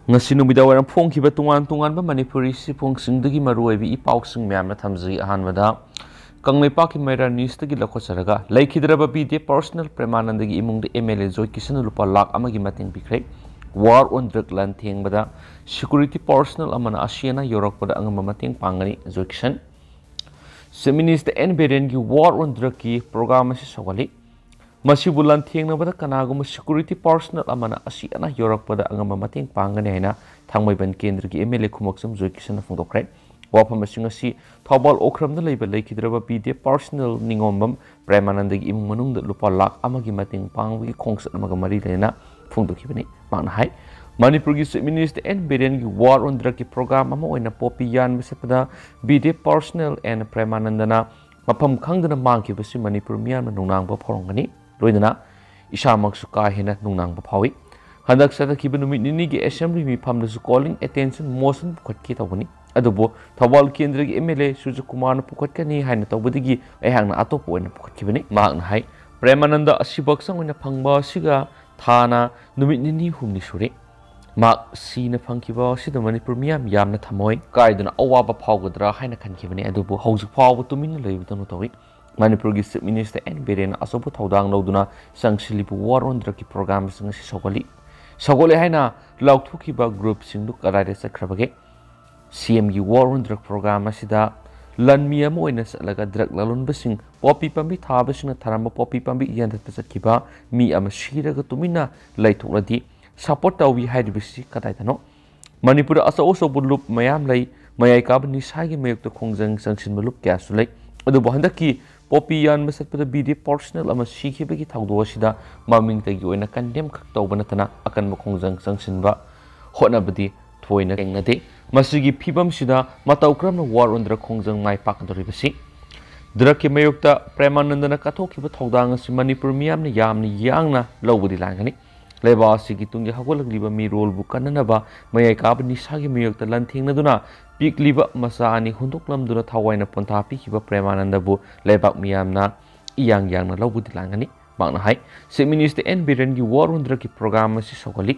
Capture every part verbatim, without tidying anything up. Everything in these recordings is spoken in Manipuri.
ꯉꯁꯤ ꯅꯨꯃꯤꯗꯥꯡ ꯋꯥꯏꯔꯝ ꯐꯣꯡꯈꯤꯕ ꯇꯣꯉꯥꯟ ꯇꯣꯉꯥꯟꯕ ꯃꯅꯤꯄꯨꯔꯤ ꯁꯤꯐꯣꯡꯁꯤꯡꯗꯒꯤ ꯃꯔꯨꯑꯣꯏꯕ ꯏ ꯄꯥꯎꯁꯤꯡ ꯃꯌꯥꯝꯅ ꯊꯝꯖꯩ꯫ ꯑꯍꯥꯟꯕꯗ ꯀꯪꯂꯩꯄꯥꯛꯀꯤ ꯃꯩꯔꯥ ꯅ꯭ꯌꯨꯁꯇꯒꯤ ꯂꯧꯈꯠꯆꯔꯒ, ꯂꯩꯈꯤꯗ꯭ꯔꯕ ꯕꯤ ꯗꯤ ꯑꯦꯐ ꯄꯥꯔꯁꯅꯦꯜ ꯄ꯭ꯔꯦꯃꯥꯅꯟꯗꯒꯤ ꯏꯃꯨꯡꯗ ꯑꯦꯝ ꯑꯦꯜ ꯑꯦ ꯖꯣꯏ ꯀꯤꯁꯟꯅ ꯂꯨꯄꯥ ꯂꯥꯈ ꯑꯃꯒꯤ ꯃꯇꯦꯡ ꯄꯤꯈ꯭ꯔꯦ꯫ War on drug ꯂꯥꯟꯊꯦꯡꯕꯗ ꯁꯦꯀ꯭ꯌꯨꯔꯤꯇꯤ ꯄꯥꯔꯁꯅꯦꯜ ꯑꯃꯅ ꯑꯁꯤ ꯑꯅꯥ ꯌꯧꯔꯛꯄꯗ ꯑꯉꯝꯕ ꯃꯇꯦꯡ ꯄꯥꯡꯒꯅꯤ, Joy Kishan. Chief minister N ꯕꯤꯔꯦꯟꯒꯤ War on drugꯀꯤ ꯄ꯭ꯔꯣꯒ꯭ꯔꯥꯝ ꯑꯁꯤ ꯁꯧꯒꯠꯂꯤ꯫ ꯃꯁꯤꯕꯨ ꯂꯥꯟꯊꯦꯡꯅꯕꯗ ꯀꯅꯥꯒꯨꯝꯕ ꯁꯦꯀ꯭ꯌꯨꯔꯤꯇꯤ ꯄꯥꯔꯁꯅꯦꯜ ꯑꯃꯅ ꯑꯁꯤ ꯑꯅꯥ ꯌꯧꯔꯛꯄꯗ ꯑꯉꯝꯕ ꯃꯇꯦꯡ ꯄꯥꯡꯒꯅꯤ ꯍꯥꯏꯅ ꯊꯥꯡꯃꯩꯕꯟ ꯀꯦꯟꯗ꯭ꯔꯒꯤ ꯑꯦꯝ ꯑꯦꯜ ꯑꯦ ꯈꯨꯃꯛꯆꯝ ꯖꯣꯏ ꯀꯤꯁꯟꯅ ꯐꯣꯡꯗꯣꯛꯈ꯭ꯔꯦ꯫ ꯋꯥꯐꯝ ꯑꯁꯤꯡ ꯑꯁꯤ ꯊꯧꯕꯥꯜ ꯑꯣꯀ꯭ꯔꯝꯗ ꯂꯩꯕ ꯂꯩꯈꯤꯗ꯭ꯔꯕ ꯕꯤ ꯗꯤ ꯑꯦꯐ ꯄꯥꯔꯁꯅꯦꯜ ꯅꯤꯉꯣꯝꯕꯝ ꯄ꯭ꯔꯦꯃꯥꯅꯟꯗꯒꯤ ꯏꯃꯨꯡ ꯃꯅꯨꯡꯗ ꯂꯨꯄꯥ ꯂꯥꯈ ꯑꯃꯒꯤ ꯃꯇꯦꯡ ꯄꯥꯡꯕꯒꯤ ꯈꯣꯡꯆꯠ ꯑꯃꯒ ꯃꯔꯤ ꯂꯩꯅꯅ ꯐꯣꯡꯗꯣꯛꯈꯤꯕꯅꯤ꯫ ꯃꯍꯥꯛꯅ ꯍꯥꯏ, ꯃꯅꯤꯄꯨꯔꯒꯤ ꯆꯤꯐ ꯃꯤꯅꯤꯁꯇꯔ ꯑꯦꯟ ꯕꯤꯔꯦꯟꯒꯤ War on drugꯀꯤ ꯄ꯭ꯔꯣꯒ꯭ꯔꯥꯝ ꯑꯃ ꯑꯣꯏꯅ ꯄꯣꯄꯤ ꯌꯥꯟꯕ ꯆꯠꯄꯗ B D F personnel N ꯄ꯭ꯔꯦꯃꯥꯅꯟꯗꯅ ꯃꯐꯝ ꯈꯪꯗꯅ ꯃꯥꯡꯈꯤꯕꯁꯤ ꯃꯅꯤꯄꯨꯔ ꯃꯤꯌꯥꯝꯅ ꯅꯨꯡꯅꯥꯡꯕ ꯐꯥꯎꯔꯝꯒꯅꯤ꯫ ꯂꯣꯏꯅꯅ ꯏꯁꯥꯃꯛꯁꯨ ꯀꯥ ꯍꯦꯟꯅ ꯅꯨꯡꯅꯥꯡꯕ ꯐꯥꯎꯏ꯫ ꯍꯟꯗꯛ ꯆꯠꯊꯈꯤꯕ ꯅꯨꯃꯤꯠ ꯅꯤꯅꯤꯒꯤ ꯑꯦꯁꯦꯝꯕ꯭ꯂꯤ ꯃꯤꯐꯝꯗꯁꯨ calling attention motion ꯄꯨꯈꯠꯀꯦ ꯇꯧꯕꯅꯤ꯫ ꯑꯗꯨꯕꯨ ꯊꯧꯕꯥꯜ ꯀꯦꯟꯗ꯭ꯔꯒꯤ ꯑꯦꯝ ꯑꯦꯜ ꯑꯦ ꯁꯨꯔꯖꯀꯨꯃꯥꯔꯅ ꯄꯨꯈꯠꯀꯅꯤ ꯍꯥꯏꯅ ꯇꯧꯕꯗꯒꯤ ꯑꯩꯍꯥꯛꯅ ꯑꯇꯣꯞꯄ ꯑꯣꯏꯅ ꯄꯨꯈꯠꯈꯤꯕꯅꯤ꯫ ꯃꯍꯥꯛꯅ ꯍꯥꯏ, ꯄ꯭ꯔꯦꯃꯥꯅꯟꯗ ꯑꯁꯤ ꯕꯛꯁꯪ ꯑꯣꯏꯅ ꯐꯪꯕ ꯑꯁꯤꯒ ꯊꯥꯅ ꯅꯨꯃꯤꯠ ꯅꯤꯅꯤ ꯍꯨꯝꯅꯤ ꯁꯨꯔꯦ꯫ ꯃꯍꯥꯛ ꯁꯤꯅ ꯐꯪꯈꯤꯕ ꯑꯁꯤꯗ ꯃꯅꯤꯄꯨꯔ ꯃꯤꯌꯥꯝ ꯌꯥꯝꯅ ꯊꯃꯣꯏ ꯀꯥꯏꯗꯨꯅ ꯑꯋꯥꯕ ꯐꯥꯎꯒꯗ꯭ꯔꯥ ꯍꯥꯏꯅ ꯈꯟꯈꯤꯕꯅꯤ꯫ ꯑꯗꯨꯕꯨ ꯍꯧꯖꯤꯛ ꯐꯥꯎꯕ ꯇꯨꯃꯤꯟꯅ ꯂꯩꯕꯗꯧꯅ ꯇꯧꯏ꯫ ꯃꯅꯤꯄꯨꯔꯒꯤ ꯆꯤꯐ ꯃꯤꯅꯤꯁꯇꯔ ꯑꯦꯟ ꯕꯤꯔꯦꯟꯅ ꯑꯆꯧꯕ ꯊꯧꯗꯥꯡ ꯂꯧꯗꯨꯅ ꯆꯪꯁꯤꯜꯂꯤꯕ War on drugꯀꯤ ꯄ꯭ꯔꯣꯒ꯭ꯔꯥꯝꯁꯤꯡ ꯑꯁꯤ ꯁꯧꯒꯠꯂꯤ꯫ ꯁꯧꯒꯠꯂꯦ ꯍꯥꯏꯅ ꯂꯥꯎꯊꯣꯛꯈꯤꯕ ꯒ꯭ꯔꯨꯞꯁꯤꯡꯗꯨ ꯀꯗꯥꯏꯗ ꯆꯠꯈ꯭ꯔꯕꯒꯦ? ꯁꯤ ꯑꯦꯝꯒꯤ War on drug ꯄ꯭ꯔꯣꯒ꯭ꯔꯥꯝ ꯑꯁꯤꯗ ꯂꯟꯃꯤ ꯑꯃ ꯑꯣꯏꯅ ꯆꯠꯂꯒ ꯗ꯭ꯔꯒ ꯂꯂꯣꯟꯕꯁꯤꯡ, ꯄꯣꯄꯤ ꯄꯥꯝꯕꯤ ꯊꯥꯕꯁꯤꯡꯅ ꯊꯥꯔꯝꯕ ꯄꯣꯄꯤ ꯄꯥꯝꯕꯤ ꯌꯥꯟꯊꯠꯄ ꯆꯠꯈꯤꯕ ꯃꯤ ꯑꯃ ꯁꯤꯔꯒ ꯇꯨꯃꯤꯟꯅ ꯂꯩꯊꯣꯛꯂꯗꯤ ꯁꯄꯣꯔꯠ ꯇꯧꯏ ꯍꯥꯏꯔꯤꯕꯁꯤ ꯀꯗꯥꯏꯗꯅꯣ? ꯃꯅꯤꯄꯨꯔꯗ ꯑꯆꯧ ꯑꯆꯧꯕ ꯂꯨꯞ ꯃꯌꯥꯝ ꯂꯩ꯫ ꯃꯌꯥꯏ ꯀꯥꯕ ꯅꯤꯁꯥꯒꯤ ꯃꯥꯌꯣꯛꯇ ꯈꯣꯡꯖꯪ ꯆꯪꯁꯤꯟꯕ ꯂꯨꯞ ꯀꯌꯥꯁꯨ ꯂꯩ꯫ ꯑꯗꯨꯕꯨ ꯍꯟꯗꯛꯀꯤ ꯄꯣꯄꯤ ꯌꯥꯟꯕ ꯆꯠꯄꯗ ꯕꯤ ꯗꯤ ꯑꯦꯐ ꯄꯥꯔꯁꯅꯦꯜ ꯑꯃ ꯁꯤꯈꯤꯕꯒꯤ ꯊꯧꯗꯣꯛ ꯑꯁꯤꯗ ꯃꯃꯤꯡꯇꯒꯤ ꯑꯣꯏꯅ ꯀꯟꯗꯦꯝ ꯈꯛ ꯇꯧꯕ ꯅꯠꯇꯅ ꯑꯀꯟꯕ ꯈꯣꯡꯖꯪ ꯆꯪꯁꯤꯟꯕ ꯍꯣꯠꯅꯕꯗꯤ ꯊꯣꯏꯅ ꯊꯦꯡꯅꯗꯦ꯫ ꯃꯁꯤꯒꯤ ꯐꯤꯕꯝꯁꯤꯗ ꯃꯇꯧ ꯀꯔꯝꯅ War on drug ꯈꯣꯡꯖꯪ ꯃꯥꯏ ꯄꯥꯛꯀꯗꯧꯔꯤꯕꯁꯤ? ꯗ꯭ꯔꯒꯀꯤ ꯃꯥꯌꯣꯛꯇ ꯄ꯭ꯔꯦꯃꯥꯅꯟꯗꯅ ꯀꯠꯊꯣꯛꯈꯤꯕ ꯊꯧꯗꯥꯡ ꯑꯁꯤ ꯃꯅꯤꯄꯨꯔ ꯃꯤꯌꯥꯝꯅ ꯌꯥꯝꯅ ꯌꯥꯡꯅ ꯂꯧꯕꯗꯤ ꯂꯥꯟꯒꯅꯤ꯫ ꯂꯩꯕꯥꯛ ꯑꯁꯤꯒꯤ ꯇꯨꯡꯒꯤ ꯍꯧꯒꯠꯂꯛꯂꯤꯕ ꯃꯤꯔꯣꯜꯕꯨ ꯀꯟꯅꯅꯕ ꯃꯌꯥꯏ ꯀꯥꯕ ꯅꯤꯁꯥꯒꯤ ꯃꯥꯌꯣꯛꯇ ꯂꯥꯟꯊꯦꯡꯅꯗꯨꯅ ꯄꯤꯛꯂꯤꯕ ꯃꯆꯥ ꯑꯅꯤ ꯍꯨꯟꯗꯣꯛꯂꯝꯗꯨꯅ ꯊꯋꯥꯏꯅ ꯄꯣꯟꯊꯥ ꯄꯤꯈꯤꯕ ꯄ꯭ꯔꯦꯃꯥꯅꯟꯗꯕꯨ ꯂꯩꯕꯥꯛ ꯃꯤꯌꯥꯝꯅ ꯏꯌꯥꯡ ꯌꯥꯡꯅ ꯂꯧꯕꯗꯤ ꯂꯥꯟꯒꯅꯤ꯫ ꯃꯍꯥꯛꯅ ꯍꯥꯏ, ꯆꯤꯐ ꯃꯤꯅꯤꯁꯇꯔ ꯑꯦꯟ ꯕꯤꯔꯦꯟꯒꯤ War on drugꯀꯤ ꯄ꯭ꯔꯣꯒ꯭ꯔꯥꯝ ꯑꯁꯤ ꯁꯧꯒꯠꯂꯤ꯫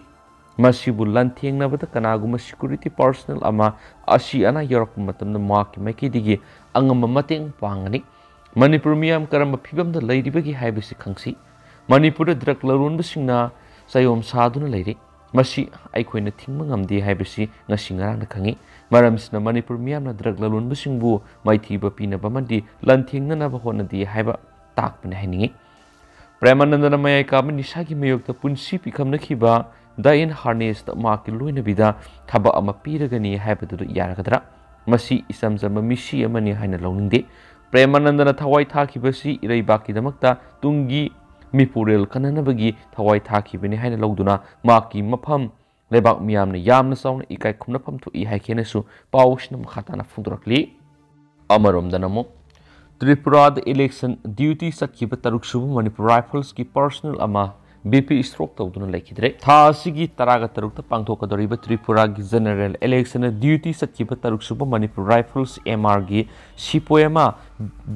ꯃꯁꯤꯕꯨ ꯂꯥꯟꯊꯦꯡꯅꯕꯗ ꯀꯅꯥꯒꯨꯝꯕ security personnel ꯑꯃ ꯑꯁꯤ ꯑꯅꯥ ꯌꯥꯎꯔꯛꯄ ꯃꯇꯝꯗ ꯃꯍꯥꯛꯀꯤ ꯃꯥꯏꯀꯩꯗꯒꯤ ꯑꯉꯝꯕ ꯃꯇꯦꯡ ꯄꯥꯡꯒꯅꯤ꯫ ꯃꯅꯤꯄꯨꯔ ꯃꯤꯌꯥꯝ ꯀꯔꯝꯕ ꯐꯤꯕꯝꯗ ꯂꯩꯔꯤꯕꯒꯦ ꯍꯥꯏꯕꯁꯤ ꯈꯪꯁꯤ꯫ ꯃꯅꯤꯄꯨꯔꯗ drug ꯂꯂꯣꯟꯕꯁꯤꯡꯅ ꯆꯌꯣꯝ ꯁꯥꯗꯨꯅ ꯂꯩꯔꯤ꯫ ꯃꯁꯤ ꯑꯩꯈꯣꯏꯅ ꯊꯤꯡꯕ ꯉꯝꯗꯦ ꯍꯥꯏꯕꯁꯤ ꯉꯁꯤ ꯉꯔꯥꯡꯅ ꯈꯪꯉꯤ꯫ ꯃꯔꯝꯁꯤꯅ ꯃꯅꯤꯄꯨꯔ ꯃꯤꯌꯥꯝꯅ drug ꯂꯂꯣꯟꯕꯁꯤꯡꯕꯨ ꯃꯥꯏꯊꯤꯕ ꯄꯤꯅꯕ ꯑꯃꯗꯤ ꯂꯥꯟꯊꯦꯡꯅꯅꯕ ꯍꯣꯠꯅꯗꯦ ꯍꯥꯏꯕ ꯇꯥꯛꯄꯅꯤ ꯍꯥꯏꯅꯤꯡꯏ꯫ ꯄ꯭ꯔꯦꯃꯥꯅꯟꯗꯅ ꯃꯌꯥꯏ ꯀꯥꯕ ꯅꯤꯁꯥꯒꯤ ꯃꯥꯌꯣꯛꯇ ꯄꯨꯟꯁꯤ ꯄꯤꯈꯝꯅꯈꯤꯕ ꯗꯥꯏꯟ ꯍꯥꯔꯅꯦꯁꯇ ꯃꯍꯥꯛꯀꯤ ꯂꯣꯏꯅꯕꯤꯗ ꯊꯕꯛ ꯑꯃ ꯄꯤꯔꯒꯅꯤ ꯍꯥꯏꯕꯗꯨꯗ ꯌꯥꯔꯒꯗ꯭ꯔꯥ? ꯃꯁꯤ ꯏꯆꯝ ꯆꯝꯕ ꯃꯤꯁꯤ ꯑꯃꯅꯤ ꯍꯥꯏꯅ ꯂꯧꯅꯤꯡꯗꯦ꯫ ꯄ꯭ꯔꯦꯃꯥꯅꯟꯗꯅ ꯊꯋꯥꯏ ꯊꯥꯈꯤꯕꯁꯤ ꯏꯔꯩꯕꯥꯛꯀꯤꯗꯃꯛꯇ ꯇꯨꯡꯒꯤ ꯃꯤꯄꯨꯔꯦꯜ ꯀꯟꯅꯅꯕꯒꯤ ꯊꯋꯥꯏ ꯊꯥꯈꯤꯕꯅꯤ ꯍꯥꯏꯅ ꯂꯧꯗꯨꯅ ꯃꯍꯥꯛꯀꯤ ꯃꯐꯝ ꯂꯩꯕꯥꯛ ꯃꯤꯌꯥꯝꯅ ꯌꯥꯝꯅ ꯆꯥꯎꯅ ꯏꯀꯥꯏ ꯈꯨꯝꯅꯐꯝ ꯊꯣꯛꯏ ꯍꯥꯏꯈꯤꯅꯁꯨ ꯄꯥꯎꯁꯤꯅ ꯃꯈꯥ ꯇꯥꯅ ꯐꯣꯡꯗꯣꯔꯛꯂꯤ꯫ ꯑꯃꯔꯣꯝꯗꯅ ꯑꯃꯨꯛ ꯇ꯭ꯔꯤꯄꯨꯔꯥꯗ election duty ꯆꯠꯈꯤꯕ ꯇꯔꯨꯛ ꯁꯨꯕ ꯃꯅꯤꯄꯨꯔ ꯔꯥꯏꯐꯜꯁꯀꯤ personnel ꯑꯃ BP stroke ꯇꯧꯗꯨꯅ ꯂꯩꯈꯤꯗ꯭ꯔꯦ꯫ ꯊꯥ ꯑꯁꯤꯒꯤ ꯇꯔꯥꯒ ꯇꯔꯨꯛꯇ ꯄꯥꯡꯊꯣꯛꯀꯗꯧꯔꯤꯕ ꯇ꯭ꯔꯤꯄꯨꯔꯥꯒꯤ general election duty ꯆꯠꯈꯤꯕ ꯇꯔꯨꯛ ꯁꯨꯕ ꯃꯅꯤꯄꯨꯔ ꯔꯥꯏꯐꯜꯁ MR ꯒꯤ ꯁꯤꯄꯣꯏ ꯑꯃ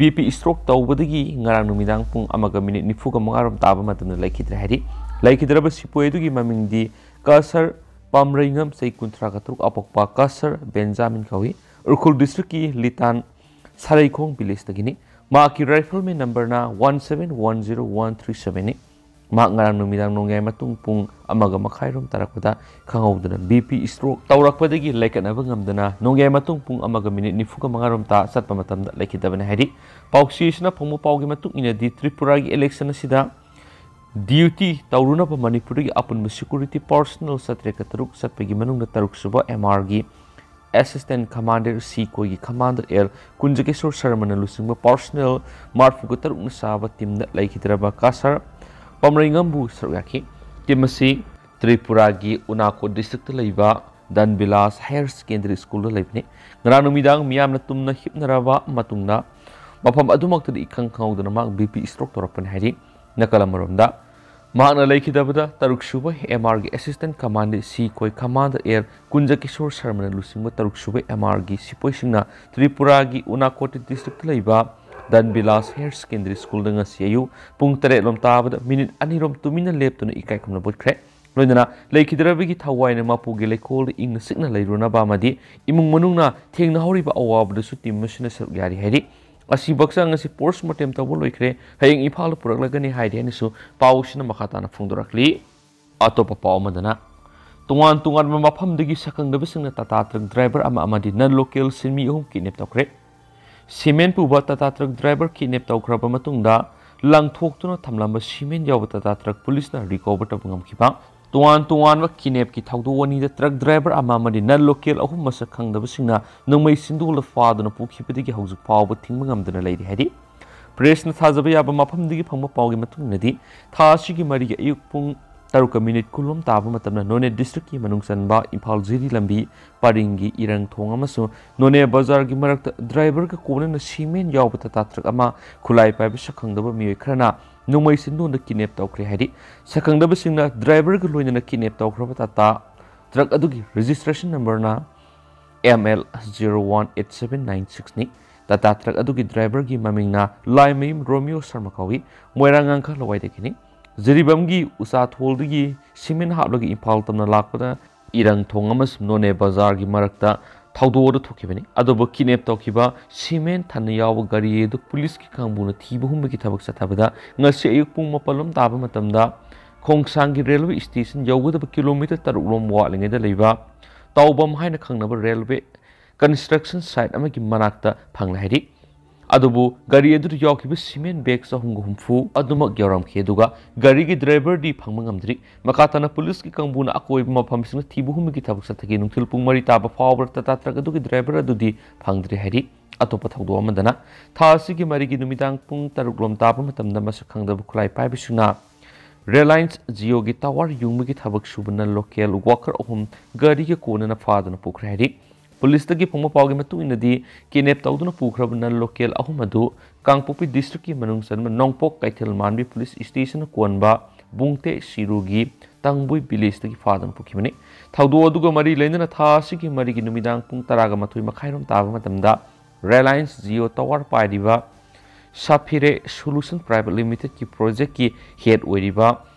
BP stroke ꯇꯧꯕꯗꯒꯤ ꯉꯔꯥꯡ ꯅꯨꯃꯤꯗꯥꯡ ꯄꯨꯡ ꯑꯃꯒ ꯃꯤꯅꯤꯠ ꯅꯤꯐꯨꯒ ꯃꯉꯥꯔꯣꯝ ꯇꯥꯕ ꯃꯇꯝꯗ ꯂꯩꯈꯤꯗ꯭ꯔꯦ ꯍꯥꯏꯔꯤ꯫ ꯂꯩꯈꯤꯗ꯭ꯔꯕ ꯁꯤꯄꯣꯏ ꯑꯗꯨꯒꯤ ꯃꯃꯤꯡꯗꯤ ꯀꯁꯔ ꯄꯥꯝꯔꯩꯉꯝ, ꯆꯍꯤ ꯀꯨꯟꯊ꯭ꯔꯥꯒ ꯇꯔꯨꯛ, ꯑꯄꯣꯛꯄ ꯀꯁꯔ ꯕꯦꯟꯖꯥꯃꯤꯟ ꯀꯧꯏ꯫ ꯎꯈ꯭ꯔꯨꯜ district ꯀꯤ ꯂꯤꯇꯥꯟ ꯁꯔꯩꯈꯣꯡ village ꯇꯒꯤꯅꯤ꯫ ꯃꯍꯥꯛꯀꯤ rifleman number ꯅ one seven one zero one three seven ꯅꯤ꯫ ꯃꯍꯥꯛ ꯉꯔꯥꯡ ꯅꯨꯃꯤꯗꯥꯡ ꯅꯣꯡꯌꯥꯏ ꯃꯇꯨꯡ ꯄꯨꯡ ꯑꯃꯒ ꯃꯈꯥꯏꯔꯣꯝ ꯇꯥꯔꯛꯄꯗ ꯈꯪꯍꯧꯗꯅ BP stroke ꯇꯧꯔꯛꯄꯗꯒꯤ ꯂꯥꯏꯀꯠꯅꯕ ꯉꯝꯗꯅ ꯅꯣꯡꯌꯥꯏ ꯃꯇꯨꯡ ꯄꯨꯡ ꯑꯃꯒ ꯃꯤꯅꯤꯠ ꯅꯤꯐꯨꯒ ꯃꯉꯥꯔꯣꯝ ꯇꯥ ꯆꯠꯄ ꯃꯇꯝꯗ ꯂꯩꯈꯤꯗꯕꯅꯤ ꯍꯥꯏꯔꯤ꯫ ꯄꯥꯎꯆꯦꯁꯤꯅ ꯐꯪꯕ ꯄꯥꯎꯒꯤ ꯃꯇꯨꯡ ꯏꯟꯅꯗꯤ ꯇ꯭ꯔꯤꯄꯨꯔꯥꯒꯤ election ꯑꯁꯤꯗ duty ꯇꯧꯔꯨꯅꯕ ꯃꯅꯤꯄꯨꯔꯗꯒꯤ ꯑꯄꯨꯟꯕ security personnel ꯆꯥꯇ꯭ꯔꯦꯠꯀ ꯇꯔꯨꯛ ꯆꯠꯄꯒꯤ ꯃꯅꯨꯡꯗ ꯇꯔꯨꯛ ꯁꯨꯕ MR ꯒꯤ assistant commander ꯁꯤꯀꯣꯏꯒꯤ commander ꯑꯦꯜ ꯀꯨꯟꯖꯀꯦꯁꯣꯔ ꯁꯔꯃꯅ ꯂꯨꯆꯤꯡꯕ personnel ꯃꯔꯐꯨꯒ ꯇꯔꯨꯛꯅ ꯁꯥꯕ team ꯗ ꯂꯩꯈꯤꯗ꯭ꯔꯕ ꯀꯁꯔ ꯄꯝꯔꯩꯉꯝꯕꯨ ꯁꯔꯨꯛ ꯌꯥꯈꯤ꯫ Team ꯑꯁꯤ ꯇ꯭ꯔꯤꯄꯨꯔꯥꯒꯤ ꯎꯅꯥꯀꯣꯠ district ꯇ ꯂꯩꯕ ꯗꯟꯕꯤꯂꯥꯁ Higher Secondary School ꯗ ꯂꯩꯕꯅꯤ꯫ ꯉꯔꯥꯡ ꯅꯨꯃꯤꯗꯥꯡ ꯃꯤꯌꯥꯝꯅ ꯇꯨꯝꯅ ꯍꯤꯞꯅꯔꯕ ꯃꯇꯨꯡꯗ ꯃꯐꯝ ꯑꯗꯨꯃꯛꯇꯗ ꯏꯈꯪ ꯈꯪꯍꯧꯗꯅ ꯃꯍꯥꯛ BP stroke ꯇꯧꯔꯛꯄꯅꯤ ꯍꯥꯏꯔꯤ꯫ ꯅꯥꯀꯜ ꯑꯃꯔꯣꯝꯗ ꯃꯍꯥꯛꯅ ꯂꯩꯈꯤꯗꯕꯗ ꯇꯔꯨꯛ ꯁꯨꯕ MR ꯒꯤ assistant commander ꯁꯤꯀꯣꯏ commander ꯑꯦꯜ ꯀꯨꯟꯖꯀꯤꯁꯣꯔ ꯁꯔꯃꯅ ꯂꯨꯆꯤꯡꯕ ꯇꯔꯨꯛ ꯁꯨꯕ MR ꯒꯤ ꯁꯤꯄꯣꯏꯁꯤꯡꯅ ꯇ꯭ꯔꯤꯄꯨꯔꯥꯒꯤ ꯎꯅꯥꯀꯣꯇꯤ district ꯇ ꯂꯩꯕ ꯗꯟꯕꯤꯂꯥꯁ Higher Secondary School ꯗ ꯉꯁꯤ ꯑꯌꯨꯛ ꯄꯨꯡ ꯇꯔꯦꯠ ꯂꯣꯝ ꯇꯥꯕꯗ ꯃꯤꯅꯤꯠ ꯑꯅꯤꯔꯣꯝ ꯇꯨꯃꯤꯟꯅ ꯂꯦꯞꯇꯨꯅ ꯏꯀꯥꯏ ꯈꯨꯝꯅꯕ ꯎꯠꯈ꯭ꯔꯦ꯫ ꯂꯣꯏꯅꯅ ꯂꯩꯈꯤꯗ꯭ꯔꯕꯒꯤ ꯊꯋꯥꯏꯅ ꯃꯄꯨꯒꯤ ꯂꯩꯀꯣꯜꯗ ꯏꯪꯅ ꯆꯤꯛꯅ ꯂꯩꯔꯨꯅꯕ ꯑꯃꯗꯤ ꯏꯃꯨꯡ ꯃꯅꯨꯡꯅ ꯊꯦꯡꯅꯍꯧꯔꯤꯕ ꯑꯋꯥꯕꯗꯁꯨ team ꯑꯁꯤꯅ ꯁꯔꯨꯛ ꯌꯥꯔꯤ ꯍꯥꯏꯔꯤ꯫ ꯑꯁꯤꯕꯛ ꯆꯥꯡ ꯑꯁꯤ post mortem ꯇꯧꯕ ꯂꯣꯏꯈ꯭ꯔꯦ, ꯍꯌꯦꯡ ꯏꯝꯐꯥꯜꯗ ꯄꯨꯔꯛꯂꯒꯅꯤ ꯍꯥꯏꯔꯤ ꯍꯥꯏꯅꯁꯨ ꯄꯥꯎꯁꯤꯅ ꯃꯈꯥ ꯇꯥꯅ ꯐꯣꯡꯗꯣꯔꯛꯂꯤ꯫ ꯑꯇꯣꯞꯄ ꯄꯥꯎ ꯑꯃꯗꯅ, ꯇꯣꯉꯥꯟ ꯇꯣꯉꯥꯟꯕ ꯃꯐꯝꯗꯒꯤ ꯁꯛꯈꯪꯗꯕꯁꯤꯡꯅ ꯇꯥꯇꯥ ꯇ꯭ꯔꯛ ꯗ꯭ꯔꯥꯏꯚꯔ ꯑꯃ ꯑꯃꯗꯤ non local ꯁꯤꯟꯃꯤ ꯑꯍꯨꯝ kidnap ꯇꯧꯈ꯭ꯔꯦ꯫ ꯁꯤꯃꯦꯟ ꯄꯨꯕ ꯇꯥꯇꯥ ꯇ꯭ꯔꯛ ꯗ꯭ꯔꯥꯏꯚꯔ kidnap ꯇꯧꯈ꯭ꯔꯕ ꯃꯇꯨꯡꯗ, ꯂꯪꯊꯣꯛꯇꯨꯅ ꯊꯝꯂꯝꯕ ꯁꯤꯃꯦꯟ ꯌꯥꯎꯕ ꯇꯥꯇꯥ ꯇ꯭ꯔꯛ ꯄꯨꯂꯤꯁꯅ recover ꯇꯧꯕ ꯉꯝꯈꯤꯕ꯫ ꯇꯣꯉꯥꯟ ꯇꯣꯉꯥꯟꯕ kidnapꯀꯤ ꯊꯧꯗꯣꯛ ꯑꯅꯤꯗ ꯇ꯭ꯔꯛ ꯗ꯭ꯔꯥꯏꯚꯔ ꯑꯃ ꯑꯃꯗꯤ non local ꯑꯍꯨꯝ ꯃꯁꯛ ꯈꯪꯗꯕꯁꯤꯡꯅ ꯅꯣꯡꯃꯩ ꯆꯤꯟꯗꯣꯜꯗ ꯐꯥꯗꯨꯅ ꯄꯨꯈꯤꯕꯗꯒꯤ ꯍꯧꯖꯤꯛ ꯐꯥꯎꯕ ꯊꯤꯡꯕ ꯉꯝꯗꯅ ꯂꯩꯔꯤ ꯍꯥꯏꯔꯤ꯫ Pressꯅ ꯊꯥꯖꯕ ꯌꯥꯕ ꯃꯐꯝꯗꯒꯤ ꯐꯪꯕ ꯄꯥꯎꯒꯤ ꯃꯇꯨꯡ ꯏꯟꯅꯗꯤ, ꯊꯥ ꯑꯁꯤꯒꯤ ꯃꯔꯤꯒꯤ ꯑꯌꯨꯛ ꯄꯨꯡ ꯇꯔꯨꯛꯀ minute ꯀꯨꯟꯂꯣꯝ ꯇꯥꯕ ꯃꯇꯝꯗ ꯅꯣꯅꯦ districtꯀꯤ ꯃꯅꯨꯡ ꯆꯟꯕ ꯏꯝꯐꯥꯜ ꯖꯤꯔꯤ ꯂꯝꯕꯤ ꯄꯔꯤꯡꯒꯤ ꯏꯔꯪꯊꯣꯡ ꯑꯃꯁꯨꯡ ꯅꯣꯅꯦ ꯕꯖꯥꯔꯒꯤ ꯃꯔꯛꯇ ꯗ꯭ꯔꯥꯏꯚꯔꯒ ꯀꯣꯟꯅꯅ ꯁꯤꯃꯦꯟ ꯌꯥꯎꯕ ꯇꯥꯇꯥ ꯇ꯭ꯔꯛ ꯑꯃ ꯈꯨꯠꯂꯥꯏ ꯄꯥꯏꯕ ꯁꯛꯈꯪꯗꯕ ꯃꯤꯑꯣꯏ ꯈꯔꯅ ꯅꯣꯡꯃꯩ ꯆꯤꯟꯗꯣꯟꯗ kidnap ꯇꯧꯈ꯭ꯔꯦ ꯍꯥꯏꯔꯤ꯫ ꯁꯛꯈꯪꯗꯕꯁꯤꯡꯅ ꯗ꯭ꯔꯥꯏꯚꯔꯒ ꯂꯣꯏꯅꯅ kidnap ꯇꯧꯈ꯭ꯔꯕ ꯇꯥꯇꯥ ꯇ꯭ꯔꯛ ꯑꯗꯨꯒꯤ registration numberꯅ M L zero one eight seven nine sixꯅꯤ꯫ ꯇꯥꯇꯥ ꯇ꯭ꯔꯛ ꯑꯗꯨꯒꯤ ꯗ꯭ꯔꯥꯏꯚꯔꯒꯤ ꯃꯃꯤꯡꯅ ꯂꯥꯏꯃꯌꯨꯝ ꯔꯣꯃꯤꯌꯣ ꯁꯔꯃ ꯀꯧꯏ꯫ ꯃꯣꯏꯔꯥꯡ ꯉꯥꯡꯈ ꯂꯋꯥꯏꯗꯒꯤꯅꯤ꯫ ꯖꯤꯔꯤꯕꯥꯝꯒꯤ ꯎꯆꯥꯊꯣꯜꯗꯒꯤ ꯁꯤꯃꯦꯟ ꯍꯥꯞꯂꯒ ꯏꯝꯐꯥꯜ ꯇꯝꯅ ꯂꯥꯛꯄꯗ ꯏꯔꯪꯊꯣꯡ ꯑꯃꯁꯨꯡ ꯅꯣꯅꯦ ꯕꯖꯥꯔꯒꯤ ꯃꯔꯛꯇ ꯊꯧꯗꯣꯛ ꯑꯗꯨ ꯊꯣꯛꯈꯤꯕꯅꯤ꯫ ꯑꯗꯨꯕꯨ kidnap ꯇꯧꯈꯤꯕ ꯁꯤꯃꯦꯟ ꯊꯟꯅ ꯌꯥꯎꯕ ꯒꯥꯔꯤ ꯑꯗꯨ ꯄꯨꯂꯤꯁꯀꯤ ꯀꯥꯡꯕꯨꯅ ꯊꯤꯕ ꯍꯨꯝꯕꯒꯤ ꯊꯕꯛ ꯆꯠꯊꯕꯗ ꯉꯁꯤ ꯑꯌꯨꯛ ꯄꯨꯡ ꯃꯥꯄꯜ ꯂꯣꯝ ꯇꯥꯕ ꯃꯇꯝꯗ ꯈꯣꯡꯁꯥꯡꯒꯤ ꯔꯦꯜꯋꯦ ꯁ꯭ꯇꯦꯁꯟ ꯌꯧꯒꯗꯕ ꯀꯤꯂꯣꯃꯤꯇꯔ ꯇꯔꯨꯛ ꯂꯣꯝ ꯋꯥꯠꯂꯤꯉꯩꯗ ꯂꯩꯕ ꯇꯥꯎꯕꯝ ꯍꯥꯏꯅ ꯈꯪꯅꯕ ꯔꯦꯜꯋꯦ construction site ꯑꯃꯒꯤ ꯃꯅꯥꯛꯇ ꯐꯪꯂꯦ ꯍꯥꯏꯔꯤ꯫ ꯑꯗꯨꯕꯨ ꯒꯥꯔꯤ ꯑꯗꯨꯗ ꯌꯥꯎꯈꯤꯕ ꯁꯤꯃꯦꯟ ꯕꯦꯒ ꯆꯍꯨꯝꯒ ꯍꯨꯝꯐꯨ ꯑꯗꯨꯃꯛ ꯌꯥꯎꯔꯝꯈꯤ, ꯑꯗꯨꯒ ꯒꯥꯔꯤꯒꯤ ꯗ꯭ꯔꯥꯏꯚꯔꯗꯤ ꯐꯪꯕ ꯉꯝꯗ꯭ꯔꯤ꯫ ꯃꯈꯥ ꯇꯥꯅ ꯄꯨꯂꯤꯁꯀꯤ ꯀꯥꯡꯕꯨꯅ ꯑꯀꯣꯏꯕ ꯃꯐꯝꯁꯤꯡꯗ ꯊꯤꯕ ꯍꯨꯝꯕꯒꯤ ꯊꯕꯛ ꯆꯠꯊꯈꯤ꯫ ꯅꯨꯡꯊꯤꯜ ꯄꯨꯡ ꯃꯔꯤ ꯇꯥꯕ ꯐꯥꯎꯕꯗ ꯇꯥꯇꯥ ꯇ꯭ꯔꯛ ꯑꯗꯨꯒꯤ ꯗ꯭ꯔꯥꯏꯚꯔ ꯑꯗꯨꯗꯤ ꯐꯪꯗ꯭ꯔꯤ ꯍꯥꯏꯔꯤ꯫ ꯑꯇꯣꯞꯄ ꯊꯧꯗꯣꯛ ꯑꯃꯗꯅ, ꯊꯥ ꯑꯁꯤꯒꯤ ꯃꯔꯤꯒꯤ ꯅꯨꯃꯤꯗꯥꯡ ꯄꯨꯡ ꯇꯔꯨꯛ ꯂꯣꯝ ꯇꯥꯕ ꯃꯇꯝꯗ ꯃꯁꯛ ꯈꯪꯗꯕ ꯈꯨꯠꯂꯥꯏ ꯄꯥꯏꯕꯁꯤꯡꯅ Reliance Jioꯒꯤ tower ꯌꯨꯡꯕꯒꯤ ꯊꯕꯛ ꯁꯨꯕ non local worker ꯑꯍꯨꯝ ꯒꯥꯔꯤꯒ ꯀꯣꯟꯅꯅ ꯐꯥꯗꯨꯅ ꯄꯨꯈ꯭ꯔꯦ ꯍꯥꯏꯔꯤ꯫ ꯄꯨꯂꯤꯁꯇꯒꯤ ꯐꯪꯕ ꯄꯥꯎꯒꯤ ꯃꯇꯨꯡ ꯏꯟꯅꯗꯤ, kidnap ꯇꯧꯗꯨꯅ ꯄꯨꯈ꯭ꯔꯕ non local ꯑꯍꯨꯝ ꯑꯗꯨ ꯀꯥꯡꯄꯣꯛꯄꯤ districtꯀꯤ ꯃꯅꯨꯡ ꯆꯟꯕ ꯅꯣꯡꯄꯣꯛ ꯀꯩꯊꯦꯜ ꯃꯥꯟꯕꯤ ꯄꯨꯂꯤꯁ ꯁ꯭ꯇꯦꯁꯟꯅ ꯀꯣꯟꯕ ꯕꯨꯡꯇꯦ ꯁꯤꯔꯨꯒꯤ ꯇꯥꯡꯕꯨꯏ villageꯇꯒꯤ ꯐꯥꯗꯨꯅ ꯄꯨꯈꯤꯕꯅꯤ꯫ ꯊꯧꯗꯣꯛ ꯑꯗꯨꯒ ꯃꯔꯤ ꯂꯩꯅꯅ ꯊꯥ ꯑꯁꯤꯒꯤ ꯃꯔꯤꯒꯤ ꯅꯨꯃꯤꯗꯥꯡ ꯄꯨꯡ ꯇꯔꯥꯒ ꯃꯥꯊꯣꯏ ꯃꯈꯥꯏꯔꯣꯝ ꯇꯥꯕ ꯃꯇꯝꯗ Reliance Jio tower ꯄꯥꯏꯔꯤꯕ ꯁꯥꯐꯤꯔꯦ Solution Private Limitedꯀꯤ projectꯀꯤ head ꯑꯣꯏꯔꯤꯕ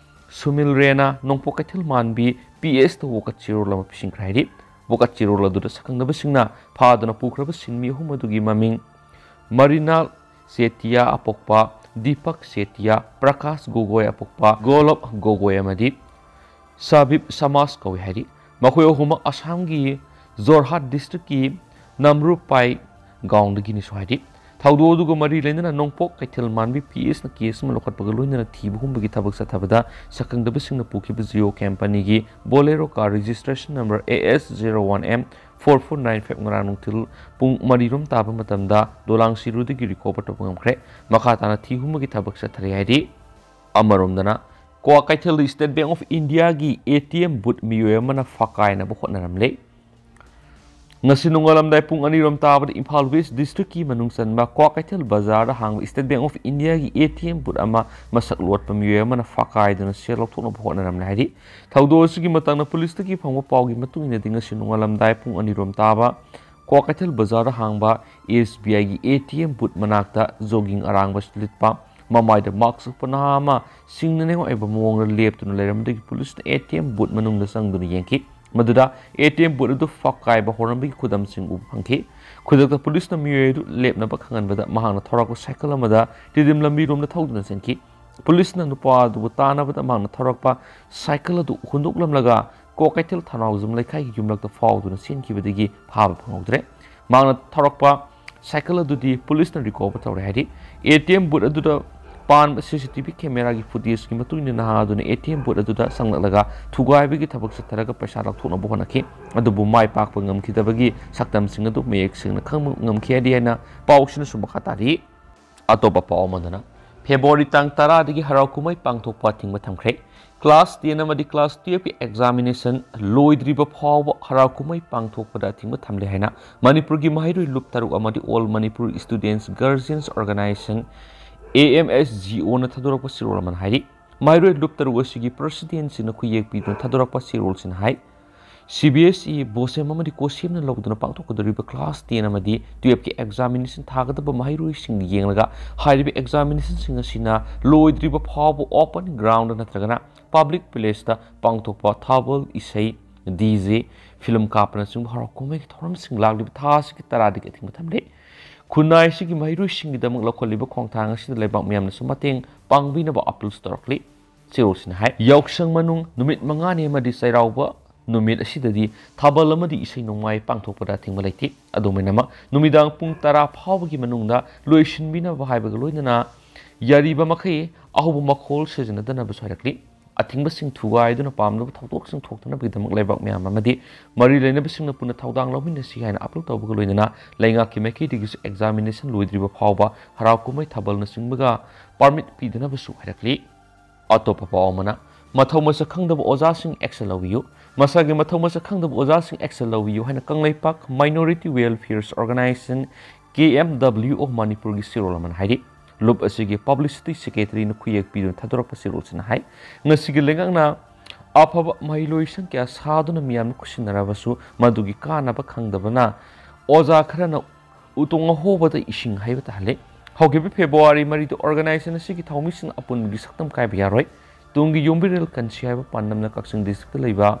ꯁꯨꯃꯤꯜ ꯔꯦꯅꯥ, ꯅꯣꯡꯄꯣꯛ ꯀꯩꯊꯦꯜ ꯃꯥꯟꯕꯤ ꯄꯤ ꯑꯦꯁꯇ ꯋꯥꯀꯠ ꯆꯦꯔꯣꯜ ꯑꯃ ꯄꯤꯁꯤꯟꯈ꯭ꯔꯦ ꯍꯥꯏꯔꯤ꯫ ꯋꯥꯀꯠ ꯆꯦꯔꯣꯜ ꯑꯗꯨꯗ ꯁꯛꯈꯪꯗꯕꯁꯤꯡꯅ ꯐꯥꯗꯨꯅ ꯄꯨꯈ꯭ꯔꯕ ꯁꯤꯟꯃꯤ ꯑꯍꯨꯝ ꯑꯗꯨꯒꯤ ꯃꯃꯤꯡ ꯃꯔꯤꯅꯥꯜ ꯁꯦꯇꯤꯌꯥ ꯑꯄꯣꯛꯄ ꯗꯤꯄꯛ ꯁꯦꯇꯤꯌꯥ, ꯄ꯭ꯔꯀꯥꯁ ꯒꯣꯒꯣꯏ ꯑꯄꯣꯛꯄ ꯒꯣꯂꯕ ꯒꯣꯒꯣꯏ ꯑꯃꯗꯤ ꯁꯥꯕꯤꯕ ꯁꯃꯥꯖ ꯀꯧꯏ ꯍꯥꯏꯔꯤ꯫ ꯃꯈꯣꯏ ꯑꯍꯨꯝꯃꯛ ꯑꯁꯥꯝꯒꯤ ꯖꯣꯔꯍꯥꯠ ꯗꯤꯁꯇ꯭ꯔꯤꯛꯀꯤ ꯅꯝꯔꯨꯄꯥꯏ ꯒꯥꯎꯟꯗꯒꯤꯅꯤꯁꯨ ꯍꯥꯏꯔꯤ꯫ ꯊꯧꯗꯣꯛ ꯑꯗꯨꯒ ꯃꯔꯤ ꯂꯩꯅꯅ ꯅꯣꯡꯄꯣꯛ ꯀꯩꯊꯦꯜ ꯃꯥꯟꯕꯤ ꯄꯤ ꯑꯦꯁꯅ ꯀꯦꯁ ꯑꯃ ꯂꯧꯈꯠꯄꯒ ꯂꯣꯏꯅꯅ ꯊꯤꯕ ꯍꯨꯝꯕꯒꯤ ꯊꯕꯛ ꯆꯠꯊꯕꯗ ꯁꯛꯈꯪꯗꯕꯁꯤꯡꯅ ꯄꯨꯈꯤꯕ ꯖꯤꯑꯣ ꯀꯝꯄꯅꯤꯒꯤ Bolero car registration number A S zero one M four four nine five ꯉꯔꯥꯡ ꯅꯨꯡꯊꯤꯜ ꯄꯨꯡ ꯃꯔꯤꯔꯣꯝ ꯇꯥꯕ ꯃꯇꯝꯗ ꯗꯣꯂꯥꯡ ꯁꯤꯔꯨꯗꯒꯤ ꯔꯤꯀꯣꯚꯔ ꯇꯧꯕ ꯉꯝꯈ꯭ꯔꯦ꯫ ꯃꯈꯥ ꯇꯥꯅ ꯊꯤ ꯍꯨꯝꯕꯒꯤ ꯊꯕꯛ ꯆꯠꯊꯔꯤ ꯍꯥꯏꯔꯤ꯫ ꯑꯃꯔꯣꯝꯗꯅ, ꯀ꯭ꯋꯥꯀꯩꯊꯦꯜꯗ ꯁ꯭ꯇꯦꯠ ꯕꯦꯡꯛ ꯑꯣꯐ ꯏꯟꯗꯤꯌꯥꯒꯤ ꯑꯦ ꯇꯤ ꯑꯦꯝ ꯕꯨꯠ ꯃꯤꯑꯣꯏ ꯑꯃꯅ ꯐꯥꯀꯥꯏꯅꯕ ꯍꯣꯠꯅꯔꯝꯂꯦ꯫ ꯉꯁꯤ ꯅꯣꯡꯉꯥꯜꯂꯝꯗꯥꯏ ꯄꯨꯡ ꯑꯅꯤꯔꯣꯝ ꯇꯥꯕꯗ ꯏꯝꯐꯥꯜ ꯋꯦꯁ ꯗꯤꯁꯇ꯭ꯔꯤꯛꯀꯤ ꯃꯅꯨꯡ ꯆꯟꯕ ꯀ꯭ꯋꯥꯀꯩꯊꯦꯜ ꯕꯖꯥꯔꯗ ꯍꯥꯡꯕ ꯁ꯭ꯇꯦꯠ ꯕꯦꯡꯛ ꯑꯣꯐ ꯏꯟꯗꯤꯌꯥꯒꯤ ꯑꯦ ꯇꯤ ꯑꯦꯝ ꯕꯨꯠ ꯑꯃ ꯃꯁꯛ ꯂꯣꯠꯄ ꯃꯤꯑꯣꯏ ꯑꯃꯅ ꯐꯥꯀꯥꯏꯗꯨꯅ ꯁꯦꯜ ꯂꯧꯊꯣꯛꯅꯕ ꯍꯣꯠꯅꯔꯝꯂꯦ ꯍꯥꯏꯔꯤ꯫ ꯊꯧꯗꯣꯛ ꯑꯁꯤꯒꯤ ꯃꯇꯥꯡꯗ ꯄꯨꯂꯤꯁꯇꯒꯤ ꯐꯪꯕ ꯄꯥꯎꯒꯤ ꯃꯇꯨꯡ ꯏꯟꯅꯗꯤ ꯉꯁꯤ ꯅꯣꯡꯉꯥꯜꯂꯝꯗꯥꯏ ꯄꯨꯡ ꯑꯅꯤꯔꯣꯝ ꯇꯥꯕ ꯀ꯭ꯋꯥꯀꯩꯊꯦꯜ ꯕꯖꯥꯔꯗ ꯍꯥꯡꯕ ꯑꯦꯁ ꯕꯤ ꯑꯥꯏꯒꯤ ꯑꯦ ꯇꯤ ꯑꯦꯝ ꯕꯨꯠ ꯃꯅꯥꯛꯇ ꯖꯣꯒꯤꯡ ꯑꯔꯥꯡꯕ ꯂꯤꯠꯄ, ꯃꯃꯥꯏꯗ ꯃꯥꯛꯁ ꯎꯞꯄ ꯅꯍꯥ ꯑꯃ ꯁꯤꯡꯅꯅꯤꯡꯉꯥꯏ ꯑꯣꯏꯕ ꯃꯑꯣꯡꯗ ꯂꯦꯞꯇꯨꯅ ꯂꯩꯔꯝꯕꯗꯒꯤ ꯄꯨꯂꯤꯁꯅ ꯑꯦ ꯇꯤ ꯑꯦꯝ ꯕꯨꯠ ꯃꯅꯨꯡꯗ ꯆꯪꯗꯨꯅ ꯌꯦꯡꯈꯤ꯫ ꯃꯗꯨꯗ ꯑꯦ ꯇꯤ ꯑꯦꯝ ꯕꯨꯠ ꯑꯗꯨ ꯐꯥꯀꯥꯏꯕ ꯍꯧꯔꯝꯕꯒꯤ ꯈꯨꯗꯝꯁꯤꯡ ꯎꯕ ꯐꯪꯈꯤ꯫ ꯈꯨꯗꯛꯇ ꯄꯨꯂꯤꯁꯅ ꯃꯤꯑꯣꯏ ꯑꯗꯨ ꯂꯦꯞꯅꯕ ꯈꯪꯍꯟꯕꯗ ꯃꯍꯥꯛꯅ ꯊꯧꯔꯛꯄ ꯁꯥꯏꯀꯜ ꯑꯃꯗ ꯇꯤꯗꯤꯝ ꯂꯝꯕꯤꯔꯣꯝꯗ ꯊꯧꯗꯨꯅ ꯆꯦꯟꯈꯤ꯫ ꯄꯨꯂꯤꯁꯅ ꯅꯨꯄꯥ ꯑꯗꯨꯕꯨ ꯇꯥꯟꯅꯕꯗ ꯃꯍꯥꯛꯅ ꯊꯧꯔꯛꯄ ꯁꯥꯏꯀꯜ ꯑꯗꯨ ꯍꯨꯟꯗꯣꯛꯂꯝꯂꯒ ꯀ꯭ꯋꯥꯀꯩꯊꯦꯜ ꯊꯅꯥꯎꯖꯝ ꯂꯩꯀꯥꯏꯒꯤ ꯌꯨꯝꯂꯛꯇ ꯐꯥꯎꯗꯨꯅ ꯆꯦꯟꯈꯤꯕꯗꯒꯤ ꯐꯥꯕ ꯐꯪꯍꯧꯗ꯭ꯔꯦ꯫ ꯃꯍꯥꯛꯅ ꯊꯧꯔꯛꯄ ꯁꯥꯏꯀꯜ ꯑꯗꯨꯗꯤ ꯄꯨꯂꯤꯁꯅ ꯔꯤꯀꯣꯚꯔ ꯇꯧꯔꯦ ꯍꯥꯏꯔꯤ꯫ ꯑꯦ ꯇꯤ ꯑꯦꯝ ꯕꯨꯠ ꯑꯗꯨꯗ ꯄꯥꯟꯕ ꯁꯤ ꯁꯤ ꯇꯤ ꯚꯤ ꯀꯦꯃꯦꯔꯥꯒꯤ ꯐꯨꯇꯦꯖꯀꯤ ꯃꯇꯨꯡ ꯏꯟꯅ ꯅꯍꯥ ꯑꯗꯨꯅ ꯑꯦ ꯇꯤ ꯑꯦꯝ ꯕꯨꯠ ꯑꯗꯨꯗ ꯆꯪꯂꯛꯂꯒ ꯊꯨꯒꯥꯏꯕꯒꯤ ꯊꯕꯛ ꯆꯠꯊꯔꯒ ꯄꯩꯁꯥ ꯂꯧꯊꯣꯛꯅꯕ ꯍꯣꯠꯅꯈꯤ꯫ ꯑꯗꯨꯕꯨ ꯃꯥꯏ ꯄꯥꯛꯄ ꯉꯝꯈꯤꯗꯕꯒꯤ ꯁꯛꯇꯝꯁꯤꯡ ꯑꯗꯨ ꯃꯌꯦꯛ ꯁꯦꯡꯅ ꯈꯪꯕ ꯉꯝꯈꯤ ꯍꯥꯏꯔꯤ ꯍꯥꯏꯅ ꯄꯥꯎꯁꯤꯅꯁꯨ ꯃꯈꯥ ꯇꯥꯔꯤ꯫ ꯑꯇꯣꯞꯄ ꯄꯥꯎ ꯑꯃꯗꯅ, ꯐꯦꯕ꯭ꯔꯨꯋꯥꯔꯤ ꯇꯥꯡ ꯇꯔꯥꯗꯒꯤ ꯍꯔꯥꯎ ꯀꯨꯝꯍꯩ ꯄꯥꯡꯊꯣꯛꯄ ꯊꯤꯡꯕ ꯊꯝꯈ꯭ꯔꯦ꯫ ꯀ꯭ꯂꯥꯁ ꯇꯦꯟ ꯑꯃꯗꯤ ꯀ꯭ꯂꯥꯁ ꯇꯨꯌꯦꯜꯐꯀꯤ ꯑꯦꯛꯖꯥꯃꯤꯅꯦꯁꯟ ꯂꯣꯏꯗ꯭ꯔꯤꯕ ꯐꯥꯎꯕ ꯍꯔꯥꯎ ꯀꯨꯝꯍꯩ ꯄꯥꯡꯊꯣꯛꯄꯗ ꯑꯊꯤꯡꯕ ꯊꯝꯂꯦ ꯍꯥꯏꯅ ꯃꯅꯤꯄꯨꯔꯒꯤ ꯃꯍꯩꯔꯣꯏ ꯂꯨꯞ ꯇꯔꯨꯛ ꯑꯃꯗꯤ All Manipur Students Guardians Organization, A M S G O, ꯅ ꯊꯥꯗꯣꯔꯛꯄ ꯆꯦꯔꯣꯜ ꯑꯃꯅ ꯍꯥꯏꯔꯤ꯫ ꯃꯍꯩꯔꯣꯏ ꯂꯨꯞ ꯇꯔꯨꯛ ꯑꯁꯤꯒꯤ ꯄ꯭ꯔꯁꯤꯗꯦꯟꯁꯤꯡꯅ ꯈꯨꯌꯦꯛ ꯄꯤꯗꯨꯅ ꯊꯥꯗꯣꯔꯛꯄ ꯆꯦꯔꯣꯜꯁꯤꯅ ꯍꯥꯏ, ꯁꯤ ꯕꯤ ꯑꯦꯁ ꯏ ꯕꯣꯁꯦꯝ ꯑꯃꯗꯤ ꯀꯣꯁꯦꯝꯅ ꯂꯧꯗꯨꯅ ꯄꯥꯡꯊꯣꯛꯀꯗꯧꯔꯤꯕ ꯀ꯭ꯂꯥꯁ ꯇꯦꯟ ꯑꯃꯗꯤ ꯇꯨꯌꯦꯜꯐꯀꯤ ꯑꯦꯛꯖꯥꯃꯤꯅꯦꯁꯟ ꯊꯥꯒꯗꯕ ꯃꯍꯩꯔꯣꯏꯁꯤꯡ ꯌꯦꯡꯂꯒ ꯍꯥꯏꯔꯤꯕ ꯑꯦꯛꯖꯥꯃꯤꯅꯦꯁꯟꯁꯤꯡ ꯑꯁꯤꯅ ꯂꯣꯏꯗ꯭ꯔꯤꯕ ꯐꯥꯎꯕ ꯑꯣꯄꯟ ꯒ꯭ꯔꯥꯎꯟꯗ ꯅꯠꯇ꯭ꯔꯒꯅ ꯄꯕ꯭ꯂꯤꯛ ꯄ꯭ꯂꯦꯁꯇ ꯄꯥꯡꯊꯣꯛꯄ ꯊꯥꯕꯜ ꯏꯁꯩ, ꯗꯤ ꯖꯦ, ꯐꯤꯂꯝ ꯀꯥꯞꯄꯅꯆꯤꯡꯕ ꯍꯔꯥꯎ ꯀꯨꯝꯍꯩꯒꯤ ꯊꯧꯔꯝꯁꯤꯡ ꯂꯥꯛꯂꯤꯕ ꯊꯥ ꯑꯁꯤꯒꯤ ꯇꯔꯥꯗꯒꯤ ꯑꯊꯤꯡꯕ ꯊꯝꯂꯤ꯫ ꯈꯨꯟꯅꯥꯏ ꯑꯁꯤꯒꯤ ꯃꯍꯩꯔꯣꯏꯁꯤꯡꯒꯤꯗꯃꯛ ꯂꯧꯈꯠꯂꯤꯕ ꯈꯣꯡꯊꯥꯡ ꯑꯁꯤꯗ ꯂꯩꯕꯥꯛ ꯃꯤꯌꯥꯝꯅꯁꯨ ꯃꯇꯦꯡ ꯄꯥꯡꯕꯤꯅꯕ ꯑꯄꯤꯜꯁꯨ ꯇꯧꯔꯛꯂꯤ꯫ ꯆꯦꯔꯣꯜꯁꯤꯅ ꯍꯥꯏ, ꯌꯥꯎꯁꯪ ꯃꯅꯨꯡ ꯅꯨꯃꯤꯠ ꯃꯉꯥꯅꯤ ꯑꯃꯗꯤ ꯆꯩꯔꯥꯎꯕ ꯅꯨꯃꯤꯠ ꯑꯁꯤꯗꯗꯤ ꯊꯥꯕꯜ ꯑꯃꯗꯤ ꯏꯁꯩ ꯅꯣꯡꯃꯥꯏ ꯄꯥꯡꯊꯣꯛꯄꯗ ꯑꯊꯤꯡꯕ ꯂꯩꯇꯦ꯫ ꯑꯗꯨꯝ ꯑꯣꯏꯅꯃꯛ, ꯅꯨꯃꯤꯗꯥꯡ ꯄꯨꯡ ꯇꯔꯥ ꯐꯥꯎꯕꯒꯤ ꯃꯅꯨꯡꯗ ꯂꯣꯏꯁꯤꯟꯕꯤꯅꯕ ꯍꯥꯏꯕꯒ ꯂꯣꯏꯅꯅ ꯌꯥꯔꯤꯕ ꯃꯈꯩ ꯑꯍꯧꯕ ꯃꯈꯣꯜ ꯁꯤꯖꯤꯟꯅꯗꯅꯕꯁꯨ ꯍꯥꯏꯔꯛꯂꯤ꯫ ꯑꯊꯤꯡꯕꯁꯤꯡ ꯊꯨꯒꯥꯏꯗꯨꯅ ꯄꯥꯝꯗꯕ ꯊꯧꯗꯣꯛꯁꯤꯡ ꯊꯣꯛꯇꯅꯕꯒꯤꯗꯃꯛ ꯂꯩꯕꯥꯛ ꯃꯤꯌꯥꯝ ꯑꯃꯗꯤ ꯃꯔꯤ ꯂꯩꯅꯕꯁꯤꯡꯅ ꯄꯨꯟꯅ ꯊꯧꯗꯥꯡ ꯂꯧꯃꯤꯟꯅꯁꯤ ꯍꯥꯏꯅ ꯑꯄꯤꯜ ꯇꯧꯕꯒ ꯂꯣꯏꯅꯅ ꯂꯩꯉꯥꯛꯀꯤ ꯃꯥꯏꯀꯩꯗꯒꯤꯁꯨ ꯑꯦꯛꯖꯥꯃꯤꯅꯦꯁꯟ ꯂꯣꯏꯗ꯭ꯔꯤꯕ ꯐꯥꯎꯕ ꯍꯔꯥꯎ ꯀꯨꯝꯍꯩ ꯊꯥꯕꯜꯅꯆꯤꯡꯕꯒ ꯄꯥꯔꯃꯤꯠ ꯄꯤꯗꯅꯕꯁꯨ ꯍꯥꯏꯔꯛꯂꯤ꯫ ꯑꯇꯣꯞꯄ ꯄꯥꯎ ꯑꯃꯅ, ꯃꯊꯧ ꯃꯁꯛ ꯈꯪꯗꯕ ꯑꯣꯖꯥꯁꯤꯡ action ꯂꯧꯕꯤꯌꯨ꯫ ꯃꯁꯥꯒꯤ ꯃꯊꯧ ꯃꯁꯛ ꯈꯪꯗꯕ ꯑꯣꯖꯥꯁꯤꯡ action ꯂꯧꯕꯤꯌꯨ ꯍꯥꯏꯅ ꯀꯪꯂꯩꯄꯥꯛ Minority Welfare Organization, ꯀꯦ ꯑꯦꯝ ꯗꯕ꯭ꯂꯤꯎ ꯑꯣ, ꯃꯅꯤꯄꯨꯔꯒꯤ ꯆꯦꯔꯣꯜ ꯑꯃꯅ ꯍꯥꯏꯔꯤ꯫ ꯂꯨꯞ ꯑꯁꯤꯒꯤ ꯄꯕ꯭ꯂꯤꯁꯤꯇꯤ ꯁꯦꯀ꯭ꯔꯦꯇꯔꯤꯅ ꯈꯨꯌꯦꯛ ꯄꯤꯗꯨꯅ ꯊꯥꯗꯣꯔꯛꯄ ꯆꯦꯔꯣꯜꯁꯤꯅ ꯍꯥꯏ, ꯉꯁꯤꯒꯤ ꯂꯩꯉꯥꯛꯅ ꯑꯐꯕ ꯃꯍꯩꯂꯣꯏꯁꯪ ꯀꯌꯥ ꯁꯥꯗꯨꯅ ꯃꯤꯌꯥꯝꯅ ꯈꯨꯠꯁꯤꯟꯅꯔꯕꯁꯨ ꯃꯗꯨꯒꯤ ꯀꯥꯟꯅꯕ ꯈꯪꯗꯕꯅ ꯑꯣꯖꯥ ꯈꯔꯅ ꯎꯇꯣꯡ ꯑꯍꯣꯕꯗ ꯏꯁꯤꯡ ꯍꯩꯕ ꯇꯥꯍꯜꯂꯤ꯫ ꯍꯧꯈꯤꯕ ꯐꯦꯕ꯭ꯔꯨꯋꯥꯔꯤ ꯃꯔꯤꯗ organization ꯑꯁꯤꯒꯤ ꯊꯧꯃꯤꯁꯤꯡ ꯑꯄꯨꯟꯕꯒꯤ ꯁꯛꯇꯝ ꯀꯥꯏꯕ ꯌꯥꯔꯣꯏ꯫ ꯇꯨꯡꯒꯤ ꯌꯨꯝꯕꯤꯔꯦꯜ ꯀꯟꯁꯤ ꯍꯥꯏꯕ ꯄꯥꯟꯗꯝꯅ ꯀꯛꯆꯤꯡ district ꯂꯩꯕ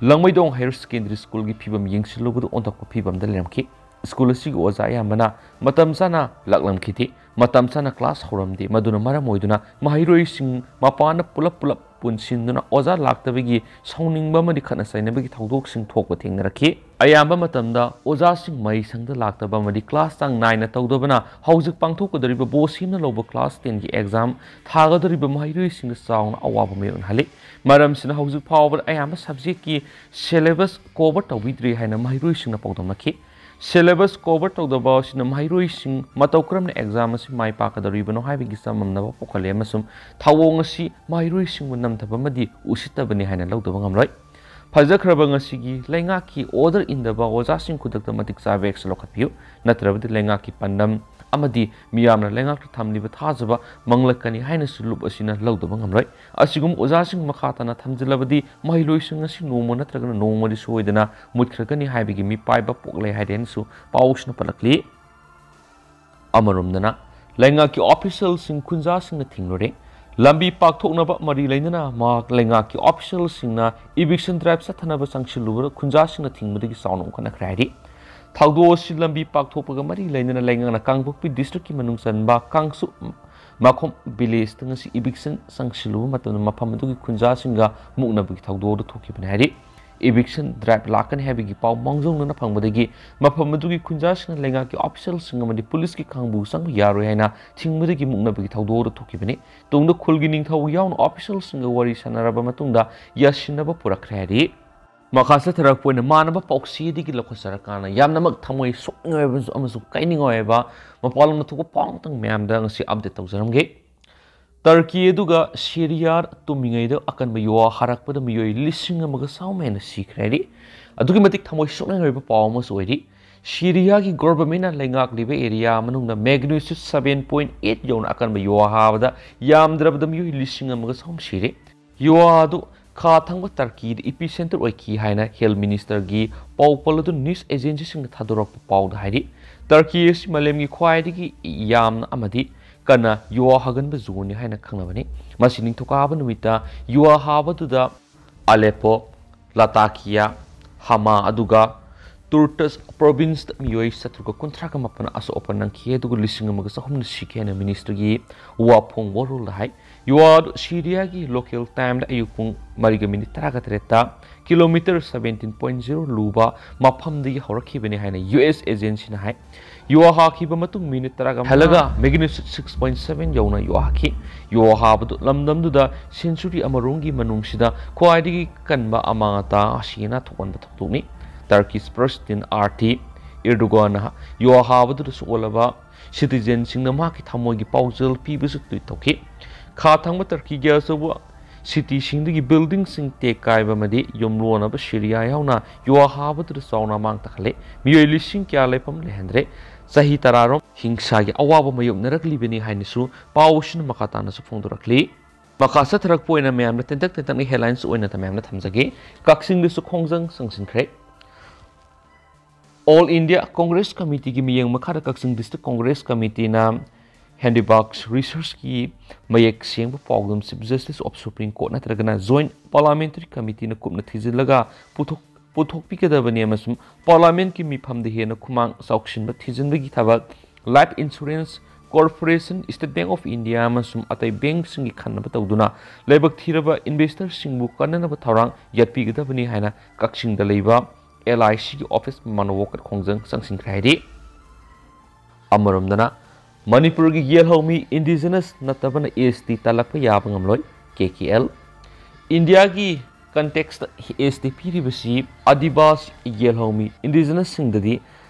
ꯂꯥꯡꯃꯩꯗꯣꯡ Higher Secondary Schoolꯒꯤ ꯐꯤꯕꯝ ꯌꯦꯡꯁꯤꯜꯂꯨꯕꯗ ꯑꯣꯟꯊꯣꯛꯄ ꯐꯤꯕꯝꯗ ꯂꯩꯔꯝꯈꯤ꯫ School ꯑꯁꯤꯒꯤ ꯑꯣꯖꯥ ꯑꯌꯥꯝꯕꯅ ꯃꯇꯝ ꯆꯥꯅ ꯂꯥꯛꯂꯝꯈꯤꯗꯦ꯫ ꯃꯇꯝ ꯆꯥꯅ class ꯍꯧꯔꯝꯗꯦ꯫ ꯃꯗꯨꯅ ꯃꯔꯝ ꯑꯣꯏꯗꯨꯅ ꯃꯍꯩꯔꯣꯏꯁꯤꯡ ꯃꯄꯥꯟꯗ ꯄꯨꯂꯞ ꯄꯨꯂꯞ ꯄꯨꯟꯁꯤꯟꯗꯨꯅ ꯑꯣꯖꯥ ꯂꯥꯛꯇꯕꯒꯤ ꯁꯥꯎꯅꯤꯡꯕ ꯑꯃꯗꯤ ꯈꯠꯅ ꯆꯩꯅꯕꯒꯤ ꯊꯧꯗꯣꯛꯁꯤꯡ ꯊꯣꯛꯄ ꯊꯦꯡꯅꯔꯛꯈꯤ꯫ ꯑꯌꯥꯝꯕ ꯃꯇꯝꯗ ꯑꯣꯖꯥꯁꯤꯡ ꯃꯍꯩꯁꯪꯗ ꯂꯥꯛꯇꯕ ꯑꯃꯗꯤ class ꯆꯥꯡ ꯅꯥꯏꯅ ꯇꯧꯗꯕꯅ ꯍꯧꯖꯤꯛ ꯄꯥꯡꯊꯣꯛꯀꯗꯧꯔꯤꯕ ꯕꯣꯁꯦꯝꯅ ꯂꯧꯕ class tenꯒꯤ exam ꯊꯥꯒꯗꯧꯔꯤꯕ ꯃꯍꯩꯔꯣꯏꯁꯤꯡꯗ ꯆꯥꯎꯅ ꯑꯋꯥꯕ ꯃꯥꯌꯣꯛꯅꯍꯜꯂꯤ꯫ ꯃꯔꯝꯁꯤꯅ ꯍꯧꯖꯤꯛ ꯐꯥꯎꯕꯗ ꯑꯌꯥꯝꯕ subjectꯀꯤ syllabus cover ꯇꯧꯕꯤꯗ꯭ꯔꯤ ꯍꯥꯏꯅ ꯃꯍꯩꯔꯣꯏꯁꯤꯡꯅ ꯄꯥꯎꯗꯝꯅꯈꯤ꯫ Syllabus cover ꯇꯧꯗꯕ ꯑꯁꯤꯅ ꯃꯍꯩꯔꯣꯏꯁꯤꯡ ꯃꯇꯧ ꯀꯔꯝꯅ exam ꯑꯁꯤ ꯃꯥꯏ ꯄꯥꯛꯀꯗꯧꯔꯤꯕꯅꯣ ꯍꯥꯏꯕꯒꯤ ꯆꯃꯝꯅꯕ ꯄꯣꯛꯍꯜꯂꯦ ꯑꯃꯁꯨꯡ ꯊꯧꯑꯣꯡ ꯑꯁꯤ ꯃꯍꯩꯔꯣꯏꯁꯤꯡꯕꯨ ꯅꯝꯊꯕ ꯑꯃꯗꯤ ꯎꯁꯤꯠꯇꯕꯅꯤ ꯍꯥꯏꯅ ꯂꯧꯗꯕ ꯉꯝꯂꯣꯏ꯫ ꯐꯖꯈ꯭ꯔꯕ ꯉꯁꯤꯒꯤ ꯂꯩꯉꯥꯛꯀꯤ order ꯏꯟꯗꯕ ꯑꯣꯖꯥꯁꯤꯡ ꯈꯨꯗꯛꯇ ꯃꯇꯤꯛ ꯆꯥꯕ action ꯂꯧꯈꯠꯄꯤꯌꯨ, ꯅꯠꯇ꯭ꯔꯕꯗꯤ ꯂꯩꯉꯥꯛꯀꯤ ꯄꯥꯟꯗꯝ ꯑꯃꯗꯤ ꯃꯤꯌꯥꯝꯅ ꯂꯩꯉꯥꯛꯇ ꯊꯝꯂꯤꯕ ꯊꯥꯖꯕ ꯃꯥꯡꯂꯛꯀꯅꯤ ꯍꯥꯏꯅꯁꯨ ꯂꯨꯞ ꯑꯁꯤꯅ ꯂꯧꯗꯕ ꯉꯝꯂꯣꯏ꯫ ꯑꯁꯤꯒꯨꯝꯕ ꯑꯣꯖꯥꯁꯤꯡ ꯃꯈꯥ ꯇꯥꯅ ꯊꯝꯖꯤꯜꯂꯕꯗꯤ ꯃꯍꯩꯔꯣꯏꯁꯤꯡ ꯑꯁꯤ ꯅꯣꯡꯃ ꯅꯠꯇ꯭ꯔꯒ ꯅꯣꯡꯃꯗꯤ ꯁꯣꯏꯗꯅ ꯃꯨꯠꯈ꯭ꯔꯒꯅꯤ ꯍꯥꯏꯕꯒꯤ ꯃꯤꯄꯥꯏꯕ ꯄꯣꯛꯂꯦ ꯍꯥꯏꯔꯦꯅꯁꯨ ꯄꯥꯎꯁꯤꯅ ꯄꯜꯂꯛꯂꯤ꯫ ꯑꯃꯔꯣꯝꯗꯅ ꯂꯩꯉꯥꯛꯀꯤ ꯑꯣꯐꯤꯁꯤꯌꯦꯜꯁꯤꯡ ꯈꯨꯟꯖꯥꯁꯤꯡꯅ ꯊꯤꯡꯂꯨꯔꯦ꯫ ꯂꯝꯕꯤ ꯄꯥꯛꯊꯣꯛꯅꯕ ꯃꯔꯤ ꯂꯩꯅꯅ ꯃꯍꯥꯛ ꯂꯩꯉꯥꯛꯀꯤ ꯑꯣꯐꯤꯁꯤꯌꯦꯜꯁꯤꯡꯅ ꯏꯚꯤꯛꯁꯟ ꯗ꯭ꯔꯥꯏꯚ ꯆꯠꯊꯅꯕ ꯆꯪꯁꯤꯜꯂꯨꯕꯗ ꯈꯨꯟꯖꯥꯁꯤꯡꯅ ꯊꯤꯡꯕꯗꯒꯤ ꯆꯥꯎꯅ ꯑꯣꯟꯈꯠꯅꯈ꯭ꯔꯦ ꯍꯥꯏꯔꯤ꯫ ꯊꯧꯗꯣꯛ ꯑꯁꯤ ꯂꯝꯕꯤ ꯄꯥꯛꯊꯣꯛꯄꯒ ꯃꯔꯤ ꯂꯩꯅꯅ ꯂꯩꯉꯥꯛꯅ ꯀꯥꯡꯄꯣꯛꯄꯤ ꯗꯤꯁꯇ꯭ꯔꯤꯛꯀꯤ ꯃꯅꯨꯡ ꯆꯟꯕ ꯀꯥꯡꯁꯨ ꯃꯈꯣꯝ ꯚꯤꯂꯦꯖꯇ ꯉꯁꯤ ꯏꯚꯤꯛꯁꯟ ꯆꯪꯁꯤꯜꯂꯨꯕ ꯃꯇꯝꯗ ꯃꯐꯝ ꯑꯗꯨꯒꯤ ꯈꯨꯟꯖꯥꯁꯤꯡꯒ ꯃꯨꯛꯅꯕꯒꯤ ꯊꯧꯗꯣꯛ ꯑꯗꯨ ꯊꯣꯛꯈꯤꯕꯅꯤ ꯍꯥꯏꯔꯤ꯫ ꯏꯚꯤꯛꯁꯟ ꯗ꯭ꯔꯥꯏꯚ ꯂꯥꯛꯀꯅꯤ ꯍꯥꯏꯕꯒꯤ ꯄꯥꯎ ꯃꯥꯡꯖꯧꯅꯅ ꯐꯪꯕꯗꯒꯤ ꯃꯐꯝ ꯑꯗꯨꯒꯤ ꯈꯨꯟꯖꯥꯁꯤꯡꯅ ꯂꯩꯉꯥꯛꯀꯤ ꯑꯣꯐꯤꯁꯤꯌꯦꯜꯁꯤꯡ ꯑꯃꯗꯤ ꯄꯨꯂꯤꯁꯀꯤ ꯈꯥꯡꯕꯨ ꯆꯪꯕ ꯌꯥꯔꯣꯏ ꯍꯥꯏꯅ ꯊꯤꯡꯕꯗꯒꯤ ꯃꯨꯛꯅꯕꯒꯤ ꯊꯧꯗꯣꯛ ꯑꯗꯨ ꯊꯣꯛꯈꯤꯕꯅꯤ꯫ ꯇꯨꯡꯗ ꯈꯨꯜꯒꯤ ꯅꯤꯡꯊꯧ ꯌꯥꯎꯅ ꯑꯣꯐꯤꯁꯤꯌꯦꯜꯁꯤꯡꯒ ꯋꯥꯔꯤ ꯁꯥꯟꯅꯔꯕ ꯃꯇꯨꯡꯗ ꯌꯥꯁꯤꯟꯅꯕ ꯄꯨꯔꯛꯈ꯭ꯔꯦ ꯍꯥꯏꯔꯤ꯫ ꯃꯈꯥ ꯆꯠꯊꯔꯛꯄ ꯑꯣꯏꯅ ꯃꯥꯟꯅꯕ ꯄꯥꯎꯆꯦꯗꯒꯤ ꯂꯧꯈꯠꯆꯔꯀꯥꯟꯗ ꯌꯥꯝꯅꯃꯛ ꯊꯃꯣꯏ ꯁꯣꯛꯅꯤꯡꯉꯥꯏ ꯑꯣꯏꯕ ꯑꯃꯁꯨꯡ ꯀꯥꯏꯅꯤꯡꯉꯥꯏ ꯑꯣꯏꯕ ꯃꯄꯥꯟ ꯂꯝꯗ ꯊꯣꯛꯄ ꯄꯥꯎ ꯑꯃꯇꯪ ꯃꯌꯥꯝꯗ ꯉꯁꯤ ꯑꯞꯗꯦꯠ ꯇꯧꯖꯔꯝꯒꯦ꯫ ꯇꯔꯀꯤ ꯑꯗꯨꯒ ꯁꯤꯔꯤꯌꯥ ꯇꯨꯝꯃꯤꯉꯩꯗ ꯑꯀꯟꯕ ꯌꯨ ꯍꯥꯔꯛꯄꯗ ꯃꯤꯑꯣꯏ ꯂꯤꯁꯤꯡ ꯑꯃꯒ ꯆꯍꯨꯝ ꯍꯦꯟꯅ ꯁꯤꯈ꯭ꯔꯦ ꯍꯥꯏꯔꯤ꯫ ꯑꯗꯨꯛꯀꯤ ꯃꯇꯤꯛ ꯊꯃꯣꯏ ꯁꯣꯛꯅꯤꯡꯉꯥꯏ ꯑꯣꯏꯕ ꯄꯥꯎ ꯑꯃꯁꯨ ꯑꯣꯏꯔꯤ꯫ ꯁꯤꯔꯤꯌꯥꯒꯤ ꯒꯣꯔꯕꯃꯦꯟꯅ ꯂꯩꯉꯥꯛꯂꯤꯕ ꯑꯦꯔꯤꯌꯥ ꯃꯅꯨꯡꯗ ꯃꯦꯒꯅꯤꯆꯨꯠ ꯁꯚꯦꯟ ꯄꯣꯏꯟ ꯑꯦꯠ ꯌꯧꯅ ꯑꯀꯟꯕ ꯌꯨ ꯍꯥꯕꯗ ꯌꯥꯝꯗ꯭ꯔꯕꯗ ꯃꯤꯑꯣꯏ ꯂꯤꯁꯤꯡ ꯑꯃꯒ ꯆꯍꯨꯝ ꯁꯤꯔꯦ꯫ ꯌꯨ ꯑꯗꯨ ꯈꯥ ꯊꯪꯕ ꯇꯔꯀꯤꯗ ꯏꯄꯤ ꯁꯦꯟꯇꯔ ꯑꯣꯏꯈꯤ ꯍꯥꯏꯅ ꯍꯦꯜꯊ ꯃꯤꯅꯤꯁꯇꯔꯒꯤ ꯄꯥꯎ ꯄꯜ ꯑꯗꯨ ꯅ꯭ꯌꯨꯁ ꯑꯦꯖꯦꯟꯁꯤꯁꯤꯡꯅ ꯊꯥꯗꯣꯔꯛꯄ ꯄꯥꯎꯗ ꯍꯥꯏꯔꯤ꯫ ꯇꯔꯀꯤ ꯑꯁꯤ ꯃꯥꯂꯦꯝꯒꯤ ꯈ꯭ꯋꯥꯏꯗꯒꯤ ꯌꯥꯝꯅ ꯑꯃꯗꯤ ꯀꯟꯅ ꯌꯨ ꯍꯥꯒꯟꯕ ꯖꯣꯟꯅꯤ ꯍꯥꯏꯅ ꯈꯪꯅꯕꯅꯤ꯫ ꯃꯁꯤ ꯅꯤꯡꯊꯧꯀꯥꯕ ꯅꯨꯃꯤꯠꯇ ꯌꯨ ꯍꯥꯕꯗꯨꯗ ꯑꯂꯦꯄꯣ, ꯂꯥꯇꯥꯀꯤꯌꯥ, ꯍꯃꯥ ꯑꯗꯨꯒ ꯇꯨꯔꯇꯁ ꯄ꯭ꯔꯣꯚꯤꯟꯁꯇ ꯃꯤꯑꯣꯏ ꯆꯥꯇ꯭ꯔꯨꯛꯀ ꯀꯨꯟꯊ꯭ꯔꯥꯒ ꯃꯥꯄꯟ ꯑꯁꯣꯛ ꯑꯄꯟ ꯅꯪꯈꯤ, ꯑꯗꯨꯒ ꯂꯤꯁꯤꯡ ꯑꯃꯒ ꯆꯍꯨꯝꯅ ꯁꯤꯈꯤ ꯍꯥꯏꯅ ꯃꯤꯅꯤꯁꯇ꯭ꯔꯤꯒꯤ ꯋꯥꯐꯣꯡ ꯋꯥꯔꯣꯜꯗ ꯍꯥꯏ꯫ ꯌꯨ ꯑꯥꯔ ꯁꯤꯔꯤꯌꯥꯒꯤ ꯂꯣꯀꯦꯜ ꯇꯥꯏꯝꯗ ꯑꯌꯨꯛ ꯄꯨꯡ ꯃꯔꯤꯒ ꯃꯤꯅꯤꯠ ꯇꯔꯥꯒ ꯇꯔꯦꯠꯇ ꯀꯤꯂꯣꯃꯤꯇꯔ ꯁꯚꯦꯟꯇꯤꯟ ꯄꯣꯏꯟ ꯖꯤꯔꯣ ꯂꯨꯕ ꯃꯐꯝꯗꯒꯤ ꯍꯧꯔꯛꯈꯤꯕꯅꯤ ꯍꯥꯏꯅ ꯌꯨ ꯑꯦꯁ ꯑꯦꯖꯦꯟꯁꯤꯅ ꯍꯥꯏ꯫ ꯌꯨ ꯑꯥꯔ ꯍꯥꯈꯤꯕ ꯃꯇꯨꯡ ꯃꯤꯅꯤꯠ ꯇꯔꯥꯒ ꯍꯜꯂꯒ ꯃꯦꯒꯅꯤꯆꯨꯠ ꯁꯤꯛꯁ ꯄꯣꯏꯟ ꯁꯚꯦꯟ ꯌꯧꯅ ꯌꯨ ꯍꯥꯈꯤ꯫ ꯌꯨ ꯍꯥꯕꯗꯨ ꯂꯝꯗꯝꯗꯨꯗ ꯁꯦꯟꯆꯨꯔꯤ ꯑꯃꯔꯣꯝꯒꯤ ꯃꯅꯨꯡꯁꯤꯗ ꯈ꯭ꯋꯥꯏꯗꯒꯤ ꯀꯟꯕ ꯑꯃꯥꯡ ꯑꯇꯥ ꯑꯁꯤ ꯑꯅꯥ ꯊꯣꯛꯍꯟꯕ ꯊꯧꯗꯣꯛꯅꯤ꯫ ꯇꯔꯀꯤꯁ ꯄ꯭ꯔꯁꯤꯗꯦꯟ ꯑꯥꯔꯇꯤ ꯏꯔꯗꯣꯒꯥꯟꯅ ꯌꯨ ꯍꯥꯕꯗꯨꯗ ꯁꯣꯛꯍꯜꯂꯕ ꯁꯤꯇꯤꯖꯦꯟꯁꯤꯡꯅ ꯃꯍꯥꯛꯀꯤ ꯊꯃꯣꯏꯒꯤ ꯄꯥꯎꯖꯦꯜ ꯄꯤꯕꯁꯨ ꯇ꯭ꯋꯤꯠ ꯇꯧꯈꯤ꯫ ꯈꯥ ꯊꯪꯕ ꯇꯔꯀꯤꯒꯤ ꯑꯆꯧꯕ ꯁꯤꯇꯤꯁꯤꯡꯗꯒꯤ ꯕꯤꯜꯗꯤꯡꯁꯤꯡ ꯇꯦꯛ ꯀꯥꯏꯕ ꯑꯃꯗꯤ ꯌꯨꯝꯂꯣꯟꯅꯕ ꯁꯤꯔꯤꯌꯥ ꯌꯥꯎꯅ ꯌꯨ ꯍꯥꯕꯗꯨꯗ ꯆꯥꯎꯅ ꯑꯃꯥꯡ ꯇꯥꯛꯍꯜꯂꯦ꯫ ꯃꯤꯑꯣꯏ ꯂꯤꯁꯤꯡ ꯀꯌꯥ ꯂꯩꯐꯝ ꯂꯩꯍꯟꯗ꯭ꯔꯦ꯫ ꯆꯍꯤ ꯇꯔꯥꯔꯣꯝ ꯍꯤꯡꯁꯥꯒꯤ ꯑꯋꯥꯕ ꯃꯥꯌꯣꯛꯅꯔꯛꯂꯤꯕꯅꯤ ꯍꯥꯏꯅꯁꯨ ꯄꯥꯎꯁꯤꯅ ꯃꯈꯥ ꯇꯥꯅꯁꯨ ꯐꯣꯡꯗꯣꯔꯛꯂꯤ꯫ ꯃꯈꯥ ꯆꯠꯊꯔꯛꯄ ꯑꯣꯏꯅ ꯃꯌꯥꯝꯅ ꯇꯦꯟꯇꯛ ꯇꯦꯟꯇꯛꯅ headlines ꯑꯣꯏꯅ ꯃꯌꯥꯝꯅ ꯊꯝꯖꯒꯦ꯫ ꯀꯛꯆꯤꯡꯗꯁꯨ ꯈꯣꯡꯖꯪ ꯆꯪꯁꯤꯟꯈ꯭ꯔꯦ꯫ All India Congress Committeeꯒꯤ ꯃꯤꯠꯌꯦꯡ ꯃꯈꯥꯗ ꯀꯛꯆꯤꯡ District Congress Committeeꯅ Handiworks Researchꯀꯤ ꯃꯌꯦꯛ ꯁꯦꯡꯕ ꯄꯥꯎꯗꯝ Chief Justice of Supreme Court ꯅꯠꯇ꯭ꯔꯒꯅ Joint Parliamentary Committeeꯅ ꯀꯨꯞꯅ ꯊꯤꯖꯤꯜꯂꯒ ꯄꯨꯊꯣꯛ-, ꯄꯨꯊꯣꯛꯄꯤꯒꯗꯕꯅꯤ ꯑꯃꯁꯨꯡ Parliamentꯀꯤ ꯃꯤꯐꯝꯗ ꯍꯦꯟꯅ ꯈꯨꯃꯥꯡ ꯆꯥꯎꯁꯤꯟꯕ ꯊꯤꯖꯤꯟꯕꯒꯤ ꯊꯕꯛ Life Insurance Corporation, State Bank of India ꯑꯃꯁꯨꯡ ꯑꯇꯩ bankꯁꯤꯡꯒꯤ ꯈꯟꯅꯕ ꯇꯧꯗꯨꯅ ꯂꯥꯏꯕꯛ ꯊꯤꯔꯕ investorꯁꯤꯡꯕꯨ ꯀꯟꯅꯅꯕ ꯊꯧꯔꯥꯡ ꯌꯥꯠꯄꯤꯒꯗꯕꯅꯤ ꯍꯥꯏꯅ ꯀꯛꯆꯤꯡꯗ ꯂꯩꯕ LICꯒꯤ office ꯃꯃꯥꯡꯗ walkout ꯈꯣꯡꯖꯪ ꯆꯪꯁꯤꯟꯈ꯭ꯔꯦ ꯍꯥꯏꯔꯤ꯫ ꯑꯃꯔꯣꯝꯗꯅ ꯃꯅꯤꯄꯨꯔꯒꯤ ꯌꯦꯜꯍꯧꯃꯤ indigenous ꯅꯠꯇꯕꯅ ST ꯇꯥꯜꯂꯛꯄ ꯌꯥꯕ ꯉꯝꯂꯣꯏ, KKL꯫ ꯏꯟꯗꯤꯌꯥꯒꯤ contextꯇ ST ꯄꯤꯔꯤꯕꯁꯤ ꯑꯗꯤꯕꯥꯁꯤ, ꯌꯦꯜꯍꯧꯃꯤ indigenousꯁꯤꯡꯗꯗꯤ,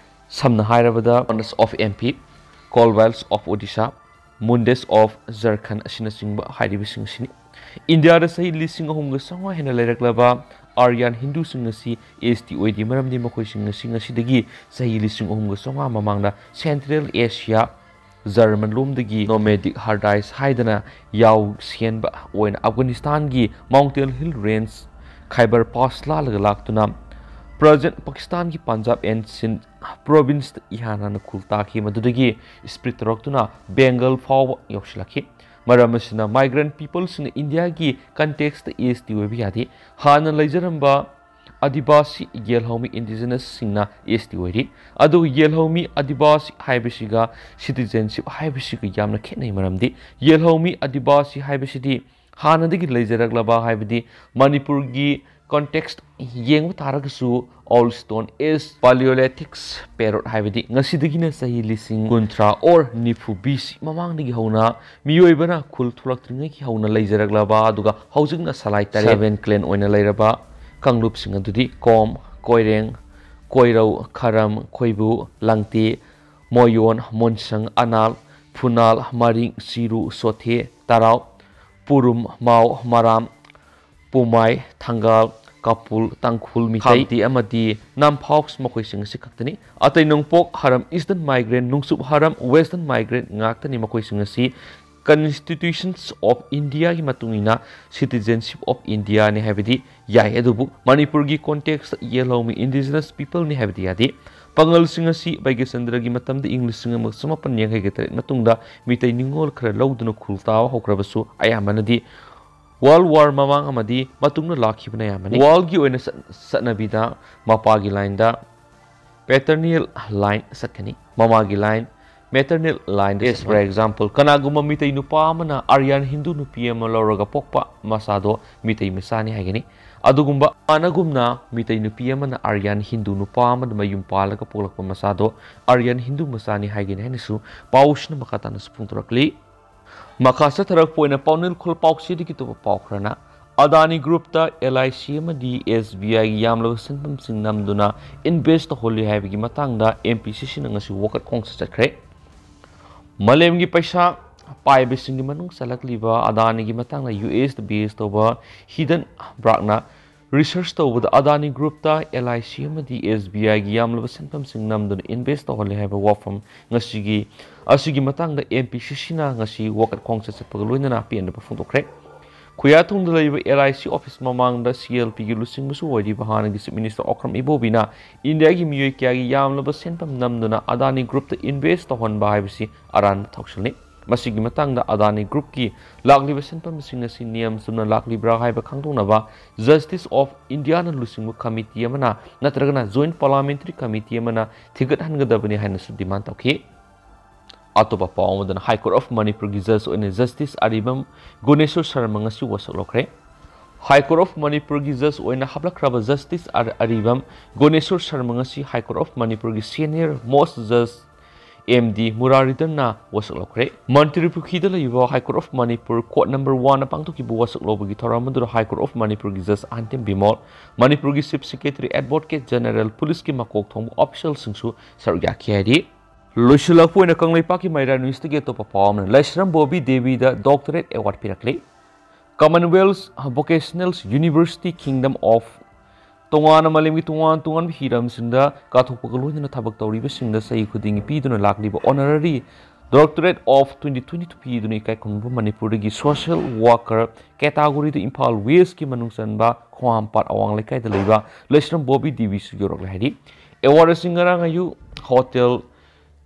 ꯁꯝꯅ ꯍꯥꯏꯔꯕꯗ Honors of MP, Kolwals of Odisha, Mundes of Jharkhand ꯑꯁꯤꯅꯆꯤꯡꯕ ꯍꯥꯏꯔꯤꯕꯁꯤꯡ ꯑꯁꯤꯅꯤ꯫ ꯏꯟꯗꯤꯌꯥꯗ ꯆꯍꯤ ꯂꯤꯁꯤꯡ ꯑꯍꯨꯝꯒ ꯆꯥꯝꯃꯉꯥ ꯍꯦꯟꯅ ꯂꯩꯔꯛꯂꯕ Aryan Hinduꯁꯤꯡ ꯑꯁꯤ ST ꯑꯣꯏꯗꯦ, ꯃꯔꯝꯗꯤ ꯃꯈꯣꯏꯁꯤꯡ ꯑꯁꯤ ꯉꯁꯤꯗꯒꯤ ꯆꯍꯤ ꯂꯤꯁꯤꯡ ꯑꯍꯨꯝꯒ ꯆꯥꯝꯃꯉꯥ ꯃꯃꯥꯡꯗ Central Asia, German ꯂꯣꯝꯗꯒꯤ nomadic herders ꯍꯥꯏꯗꯅ ꯌꯥꯎ ꯁꯦꯟꯕ ꯑꯣꯏꯅ Afghanistanꯒꯤ Mountain Hill Range, Khyber Pass ꯂꯥꯜꯂꯒ ꯂꯥꯛꯇꯨꯅ present Pakistanꯒꯤ Punjab and Sindh provinceꯇ ꯏꯍꯥꯟ ꯍꯥꯟꯅ ꯈꯨꯜ ꯇꯥꯈꯤ꯫ ꯃꯗꯨꯗꯒꯤ spread ꯇꯧꯔꯛꯇꯨꯅ Bengal ꯐꯥꯎꯕ ꯌꯧꯁꯤꯜꯂꯛꯈꯤ꯫ ꯃꯔꯝ ꯑꯁꯤꯅ migrant peopleꯁꯤꯡꯅ ꯏꯟꯗꯤꯌꯥꯒꯤ contextꯇ ST ꯑꯣꯏꯕ ꯌꯥꯗꯦ꯫ ꯍꯥꯟꯅ ꯂꯩꯖꯔꯝꯕ ꯑꯗꯤꯕꯥꯁꯤ, ꯌꯦꯜꯍꯧꯃꯤ indigenousꯁꯤꯡꯅ ST ꯑꯣꯏꯔꯤ꯫ ꯑꯗꯨꯒ ꯌꯦꯜꯍꯧꯃꯤ ꯑꯗꯤꯕꯥꯁꯤ ꯍꯥꯏꯕꯁꯤꯒ citizenship ꯍꯥꯏꯕꯁꯤꯒ ꯌꯥꯝꯅ ꯈꯦꯠꯅꯩ꯫ ꯃꯔꯝꯗꯤ ꯌꯦꯜꯍꯧꯃꯤ ꯑꯗꯤꯕꯥꯁꯤ ꯍꯥꯏꯕꯁꯤꯗꯤ ꯍꯥꯟꯅꯗꯒꯤ ꯂꯩꯖꯔꯛꯂꯕ, ꯍꯥꯏꯕꯗꯤ ꯃꯅꯤꯄꯨꯔꯒꯤ context ꯌꯦꯡꯕ ꯇꯥꯔꯒꯁꯨ Old Stone Age, Paleolithic period ꯍꯥꯏꯕꯗꯤ ꯉꯁꯤꯗꯒꯤꯅ ꯆꯍꯤ ꯂꯤꯁꯤꯡ ꯀꯨꯟꯊ꯭ꯔꯥ or ꯅꯤꯐꯨ BC ꯃꯃꯥꯡꯗꯒꯤ ꯍꯧꯅ ꯃꯤꯑꯣꯏꯕꯅ ꯈꯨꯜ ꯊꯣꯛꯂꯛꯇ꯭ꯔꯤꯉꯩꯒꯤ ꯍꯧꯅ ꯂꯩꯖꯔꯛꯂꯕ, ꯑꯗꯨꯒ ꯍꯧꯖꯤꯛꯅ ꯁꯂꯥꯏ ꯇꯔꯦꯠ, seven clan ꯑꯣꯏꯅ ꯂꯩꯔꯕ ꯀꯥꯡꯂꯨꯞꯁꯤꯡ ꯑꯗꯨꯗꯤ ꯀꯣꯝ, ꯀꯣꯏꯔꯦꯡ, ꯀꯣꯏꯔꯧ, ꯈꯔꯝ, ꯈꯣꯏꯕꯨ, ꯂꯪꯇꯦ, ꯃꯣꯌꯣꯟ, ꯃꯣꯟꯁꯪ, ꯑꯅꯥꯜ, ꯐꯨꯅꯥꯜ, ꯃꯔꯤꯡ, ꯆꯤꯔꯨ, ꯁꯣꯊꯦ, ꯇꯔꯥꯎ, ꯄꯨꯔꯨꯝ, ꯃꯥꯎ, ꯃꯔꯥꯝ, ꯄꯨꯃꯥꯏ, ꯊꯪꯒꯥꯜ, ꯀꯥꯄꯨꯜ, ꯇꯥꯡꯈꯨꯜ, ꯃꯤꯇꯩ, ꯈꯥꯝꯇꯤ ꯑꯃꯗꯤ ꯅꯝꯐꯥꯎꯁ ꯃꯈꯣꯏꯁꯤꯡ ꯑꯁꯤ ꯈꯛꯇꯅꯤ꯫ ꯑꯇꯩ ꯅꯣꯡꯄꯣꯛ ꯍꯔꯝ, Eastern Migrant, ꯅꯣꯡꯆꯨꯞ ꯍꯔꯝ, Western Migrant ꯉꯥꯛꯇꯅꯤ꯫ ꯃꯈꯣꯏꯁꯤꯡ ꯑꯁꯤ Constitutions of Indiaꯒꯤ ꯃꯇꯨꯡ ꯏꯟꯅ Citizenship of Indiaꯅꯤ ꯍꯥꯏꯕꯗꯤ ꯌꯥꯏ, ꯑꯗꯨꯕꯨ ꯃꯅꯤꯄꯨꯔꯒꯤ context ꯌꯦꯜꯍꯧꯃꯤ Indigenous Peopleꯅꯤ ꯍꯥꯏꯕꯗꯤ ꯌꯥꯗꯦ꯫ ꯄꯥꯉꯜꯁꯤꯡ ꯑꯁꯤ ꯕꯩꯒ꯭ꯌꯆꯟꯗ꯭ꯔꯒꯤ ꯃꯇꯝꯗ ꯏꯪ ꯂꯤꯁꯤꯡ ꯑꯃ ꯆꯃꯥꯄꯟ ꯌꯥꯡꯈꯩꯒ ꯇꯔꯦꯠ ꯃꯇꯨꯡꯗ ꯃꯤꯇꯩ ꯅꯤꯉꯣꯜ ꯈꯔ ꯂꯧꯗꯨꯅ ꯈꯨꯜ ꯇꯥꯕ ꯍꯧꯈ꯭ꯔꯕꯁꯨ ꯑꯌꯥꯝꯕꯅꯗꯤ World War ꯃꯃꯥꯡ ꯑꯃꯗꯤ ꯃꯇꯨꯡꯗ ꯂꯥꯛꯈꯤꯕꯅ ꯑꯌꯥꯝꯕꯅꯤ꯫ Worldꯒꯤ ꯑꯣꯏꯅ ꯆꯠ-, ꯆꯠꯅꯕꯤꯗ ꯃꯄꯥꯒꯤ lineꯗ paternal line ꯆꯠꯀꯅꯤ, ꯃꯃꯥꯒꯤ line maternal lineꯗ ꯆꯠꯀꯅꯤ꯫ For example, ꯀꯅꯥꯒꯨꯝꯕ ꯃꯤꯇꯩ ꯅꯨꯄꯥ ꯑꯃꯅ ꯑꯥꯔꯌꯥꯟ ꯍꯤꯟꯗꯨ ꯅꯨꯄꯤ ꯑꯃ ꯂꯧꯔꯒ ꯄꯣꯛꯄ ꯃꯆꯥꯗꯣ ꯃꯤꯇꯩ ꯃꯆꯥꯅꯤ ꯍꯥꯏꯒꯅꯤ꯫ ꯑꯗꯨꯒꯨꯝꯕ ꯃꯥꯅꯒꯨꯝꯅ ꯃꯤꯇꯩ ꯅꯨꯄꯤ ꯑꯃꯅ ꯑꯥꯔꯌꯥꯟ ꯍꯤꯟꯗꯨ ꯅꯨꯄꯥ ꯑꯃꯗ ꯃꯌꯨꯝ ꯄꯥꯜꯂꯒ ꯄꯣꯛꯂꯛꯄ ꯃꯆꯥꯗꯣ ꯑꯥꯔꯌꯥꯟ ꯍꯤꯟꯗꯨ ꯃꯆꯥꯅꯤ ꯍꯥꯏꯒꯅꯤ ꯍꯥꯏꯅꯁꯨ ꯄꯥꯎꯁꯤꯅ ꯃꯈꯥ ꯇꯥꯅꯁꯨ ꯐꯣꯡꯗꯣꯔꯛꯂꯤ꯫ ꯃꯈꯥ ꯆꯠꯊꯔꯛꯄ ꯑꯣꯏꯅ ꯄꯥꯎꯅꯤꯜ ꯈꯨꯜ ꯄꯥꯎꯆꯦꯗꯒꯤ ꯑꯇꯣꯞꯄ ꯄꯥꯎ ꯈꯔꯅ, ꯑꯗꯥꯅꯤ Groupꯇ LIC ꯑꯃꯗꯤ SBIꯒꯤ ꯌꯥꯝꯂꯕ ꯁꯦꯟꯐꯝꯁꯤꯡ ꯅꯝꯗꯨꯅ invest ꯇꯧꯍꯜꯂꯤ ꯍꯥꯏꯕꯒꯤ ꯃꯇꯥꯡꯗ MPCCꯅ ꯉꯁꯤ ꯋꯥꯀꯠ ꯈꯣꯡꯆꯠ ꯆꯠꯈ꯭ꯔꯦ꯫ ꯃꯥꯂꯦꯝꯒꯤ ꯄꯩꯁꯥ ꯄꯥꯏꯕꯁꯤꯡꯒꯤ ꯃꯅꯨꯡ ꯆꯜꯂꯛꯂꯤꯕ ꯑꯗꯥꯅꯤꯒꯤ ꯃꯇꯥꯡꯗ USꯗ base ꯇꯧꯕ ꯍꯤꯗꯟ ꯕ꯭ꯔꯥꯛꯅ research ꯇꯧꯕꯗ ꯑꯗꯥꯅꯤ Groupꯇ LIC ꯑꯃꯗꯤ SBIꯒꯤ ꯌꯥꯝꯂꯕ ꯁꯦꯟꯐꯝꯁꯤꯡ ꯅꯝꯗꯨꯅ invest ꯇꯧꯍꯜꯂꯦ ꯍꯥꯏꯕ ꯋꯥꯐꯝ ꯉꯁꯤꯒꯤ, ꯑꯁꯤꯒꯤ ꯃꯇꯥꯡꯗ MPCCꯅ ꯉꯁꯤ ꯋꯥꯀꯠ ꯈꯣꯡꯆꯠ ꯆꯠꯄꯒ ꯂꯣꯏꯅꯅ ꯄꯦꯟꯗꯕ ꯐꯣꯡꯗꯣꯛꯈ꯭ꯔꯦ꯫ ꯈꯨꯌꯥꯊꯣꯡꯗ ꯂꯩꯕ LIC office ꯃꯃꯥꯡꯗ CLPꯒꯤ ꯂꯨꯆꯤꯡꯕꯁꯨ ꯑꯣꯏꯔꯤꯕ ꯍꯥꯟꯅꯒꯤ Chief Minister ꯑꯣꯀ꯭ꯔꯝ ꯏꯕꯣꯕꯤꯅ ꯏꯟꯗꯤꯌꯥꯒꯤ ꯃꯤꯑꯣꯏ ꯀꯌꯥꯒꯤ ꯌꯥꯝꯂꯕ ꯁꯦꯟꯐꯝ ꯅꯝꯗꯨꯅ ꯑꯗꯥꯅꯤ Groupꯇ invest ꯇꯧꯍꯟꯕ ꯍꯥꯏꯕꯁꯤ ꯑꯔꯥꯟꯕ ꯊꯧꯁꯤꯜꯅꯤ꯫ ꯃꯁꯤꯒꯤ ꯃꯇꯥꯡꯗ ꯑꯗꯥꯅꯤ Groupꯀꯤ ꯂꯥꯛꯂꯤꯕ ꯁꯦꯟꯐꯝꯁꯤꯡ ꯑꯁꯤ ꯅꯤꯌꯝ ꯆꯨꯝꯅ ꯂꯥꯛꯂꯤꯕ꯭ꯔꯥ ꯍꯥꯏꯕ ꯈꯪꯗꯣꯛꯅꯕ Justice of Indiaꯅ ꯂꯨꯆꯤꯡꯕ committee ꯑꯃꯅ ꯅꯠꯇ꯭ꯔꯒꯅ Joint Parliamentary Committee ꯑꯃꯅ ꯊꯤꯒꯠꯍꯟꯒꯗꯕꯅꯤ ꯍꯥꯏꯅꯁꯨ demand ꯇꯧꯈꯤ꯫ ꯑꯇꯣꯞꯄ ꯄꯥꯎ ꯑꯃꯗꯅ High Court of ꯃꯅꯤꯄꯨꯔꯒꯤ judge ꯑꯣꯏꯅ Justice ꯑꯔꯤꯕꯝ ꯒꯨꯅꯦꯁꯣꯔ ꯁꯔꯃ ꯉꯁꯤ ꯋꯥꯁꯛ ꯂꯧꯈ꯭ꯔꯦ꯫ High Court of ꯃꯅꯤꯄꯨꯔꯒꯤ judge ꯑꯣꯏꯅ ꯍꯥꯞꯂꯛꯈ꯭ꯔꯕ Justice ꯑꯔ-, ꯑꯔꯤꯕꯝ ꯒꯨꯅꯦꯁꯣꯔ ꯁꯔꯃ ꯉꯁꯤ High Court of ꯃꯅꯤꯄꯨꯔꯒꯤ senior most judge MD ꯃꯨꯔꯥꯔꯤꯗꯟꯅ ꯋꯥꯁꯛ ꯂꯧꯈ꯭ꯔꯦ꯫ ꯃꯟꯇ꯭ꯔꯤ ꯄꯨꯈ꯭ꯔꯤꯗ ꯂꯩꯕ High Court of Manipur Court number oneꯅ ꯄꯥꯡꯊꯣꯛꯈꯤꯕ ꯋꯥꯁꯛ ꯂꯧꯕꯒꯤ ꯊꯧꯔꯝ ꯑꯗꯨꯗ High Court of ꯃꯅꯤꯄꯨꯔꯒꯤ judge ꯑꯍꯟꯇꯦꯝ ꯕꯤꯃꯣꯜ, ꯃꯅꯤꯄꯨꯔꯒꯤ Chief Secretary, Advocate General, ꯄꯨꯂꯤꯁꯀꯤ ꯃꯀꯣꯛ ꯊꯣꯡꯕ officialꯁꯤꯡꯁꯨ ꯁꯔꯨꯛ ꯌꯥꯈꯤ ꯍꯥꯏꯔꯤ꯫ ꯂꯣꯏꯁꯤꯜꯂꯛꯄ ꯑꯣꯏꯅ ꯀꯪꯂꯩꯄꯥꯛꯀꯤ ꯃꯩꯔꯥ newsꯇꯒꯤ ꯑꯇꯣꯞꯄ ꯄꯥꯎ ꯑꯃꯅ ꯂꯥꯏꯁ꯭ꯔꯝ Bobby ꯗꯦꯕꯤꯗ doctorate award ꯄꯤꯔꯛꯂꯤ꯫ Commonwealth Vocational University, Kingdom of ꯇꯣꯉꯥꯟꯅ ꯃꯥꯂꯦꯝꯒꯤ ꯇꯣꯉꯥꯟ ꯇꯣꯉꯥꯟꯕ ꯍꯤꯔꯝꯁꯤꯡꯗ ꯀꯠꯊꯣꯛꯄꯒ ꯂꯣꯏꯅꯅ ꯊꯕꯛ ꯇꯧꯔꯤꯕꯁꯤꯡꯗ ꯆꯍꯤ ꯈꯨꯗꯤꯡꯒꯤ ꯄꯤꯗꯨꯅ ꯂꯥꯛꯂꯤꯕ Honorary Doctorate of twenty twenty-two ꯄꯤꯗꯨꯅ ꯏꯀꯥꯏ ꯈꯨꯝꯅꯕ ꯃꯅꯤꯄꯨꯔꯗꯒꯤ social worker categoryꯗ ꯏꯝꯐꯥꯜ Westꯀꯤ ꯃꯅꯨꯡ ꯆꯟꯕ ꯈꯣꯡꯍꯥꯝꯄꯥꯠ ꯑꯋꯥꯡ ꯂꯩꯀꯥꯏꯗ ꯂꯩꯕ ꯂꯩꯁ꯭ꯔꯝ ꯕꯣꯕꯤ ꯗꯦꯕꯤꯁꯨ ꯌꯧꯔꯛꯂꯦ ꯍꯥꯏꯔꯤ꯫ Award ꯑꯁꯤ ꯉꯔꯥꯡ ꯑꯌꯨꯛ Hotel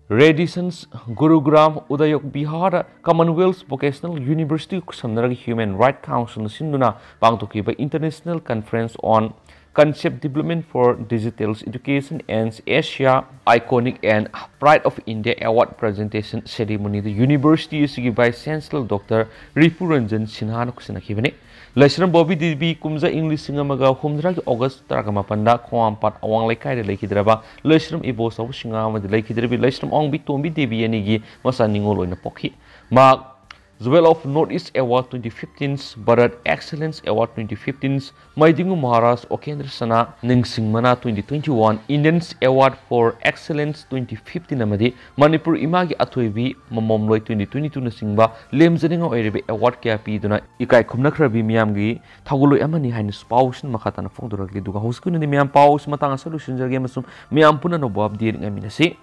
Radisson Gurugram ꯎꯗꯥꯌꯣꯛ ꯕꯤꯍꯥꯔꯗ Commonwealth Vocational University ꯈꯨꯠꯁꯝꯅꯔꯒ Human Rights Councilꯅ ꯁꯤꯟꯗꯨꯅ ꯄꯥꯡꯊꯣꯛꯈꯤꯕ International Conference on Concept Development for Digital Education and Asia Iconic and Pride of India Award Presentation Ceremonyꯗ university ꯑꯁꯤꯒꯤ Vice Chancellor Doctor ꯔꯤꯄꯨ Ranjan ꯁꯤꯟꯍꯥꯅ ꯈꯨꯠꯁꯤꯟꯅꯈꯤꯕꯅꯤ꯫ ꯂꯩꯁ꯭ꯔꯝ Bobby Devi ꯀꯨꯝꯖꯥ ꯏꯪ ꯂꯤꯁꯤꯡ ꯑꯃꯒ ꯍꯨꯝꯐꯨꯇꯔꯥꯒꯤ August ꯇꯔꯥꯃꯥꯄꯟꯗ ꯈꯣꯡꯍꯥꯝꯄꯥꯠ ꯑꯋꯥꯡ ꯂꯩꯀꯥꯏꯗ ꯂꯩꯈꯤꯗ꯭ꯔꯕ ꯂꯩꯁ꯭ꯔꯝ ꯏꯕꯣꯆꯥꯎꯕ ꯁꯤꯡꯍꯥ ꯑꯃꯗꯤ ꯂꯩꯈꯤꯗ꯭ꯔꯕꯤ ꯂꯩꯁ꯭ꯔꯝ ꯑꯋꯥꯡꯕꯤ ꯇꯣꯝꯕꯤ ꯗꯦꯕꯤ ꯑꯅꯤꯒꯤ ꯃꯆꯥ ꯅꯤꯉꯣꯜ ꯑꯣꯏꯅ ꯄꯣꯛꯈꯤ꯫ ꯃꯍꯥꯛ Jewel of North East Award twenty fifteen, Bharat Excellence Award twenty fifteen, ꯃꯩꯗꯤꯡꯒꯨ Maharaj ꯑꯣꯀꯦꯟꯗ꯭ꯔ ꯁꯅꯥ ꯅꯤꯡꯁꯤꯡ ꯃꯅꯥ twenty twenty-one, Indians Award for Excellence twenty fifteen ꯑꯃꯗꯤ ꯃꯅꯤꯄꯨꯔ ꯏꯃꯥꯒꯤ ꯑꯊꯣꯏꯕꯤ ꯃꯃꯣꯝꯂꯣꯏ twenty twenty-twoꯅꯆꯤꯡꯕ ꯂꯦꯝꯖꯅꯤꯡꯉꯥꯏ ꯑꯣꯏꯔꯕ award ꯀꯌꯥ ꯄꯤꯗꯨꯅ ꯏꯀꯥꯏ ꯈꯨꯝꯅꯈ꯭ꯔꯕꯤ ꯃꯤꯌꯥꯝꯒꯤ ꯊꯧꯒꯜꯂꯣꯏ ꯑꯃꯅꯤ ꯍꯥꯏꯅ ꯄꯥꯎꯁꯤꯅ ꯃꯈꯥ ꯇꯥꯅ ꯐꯣꯡꯗꯣꯔꯛꯂꯤ꯫ ꯑꯗꯨꯒ ꯍꯧꯖꯤꯛꯀꯤ ꯑꯣꯏꯅꯗꯤ ꯃꯌꯥꯝ ꯄꯥꯎꯁꯤ ꯃꯇꯥꯡ ꯑꯁꯤꯗ ꯂꯣꯏꯁꯤꯟꯖꯔꯒꯦ ꯑꯃꯁꯨꯡ ꯃꯌꯥꯝ ꯄꯨꯟꯅ ꯑꯅꯧꯕ update ꯉꯥꯏꯃꯤꯟꯅꯁꯤ꯫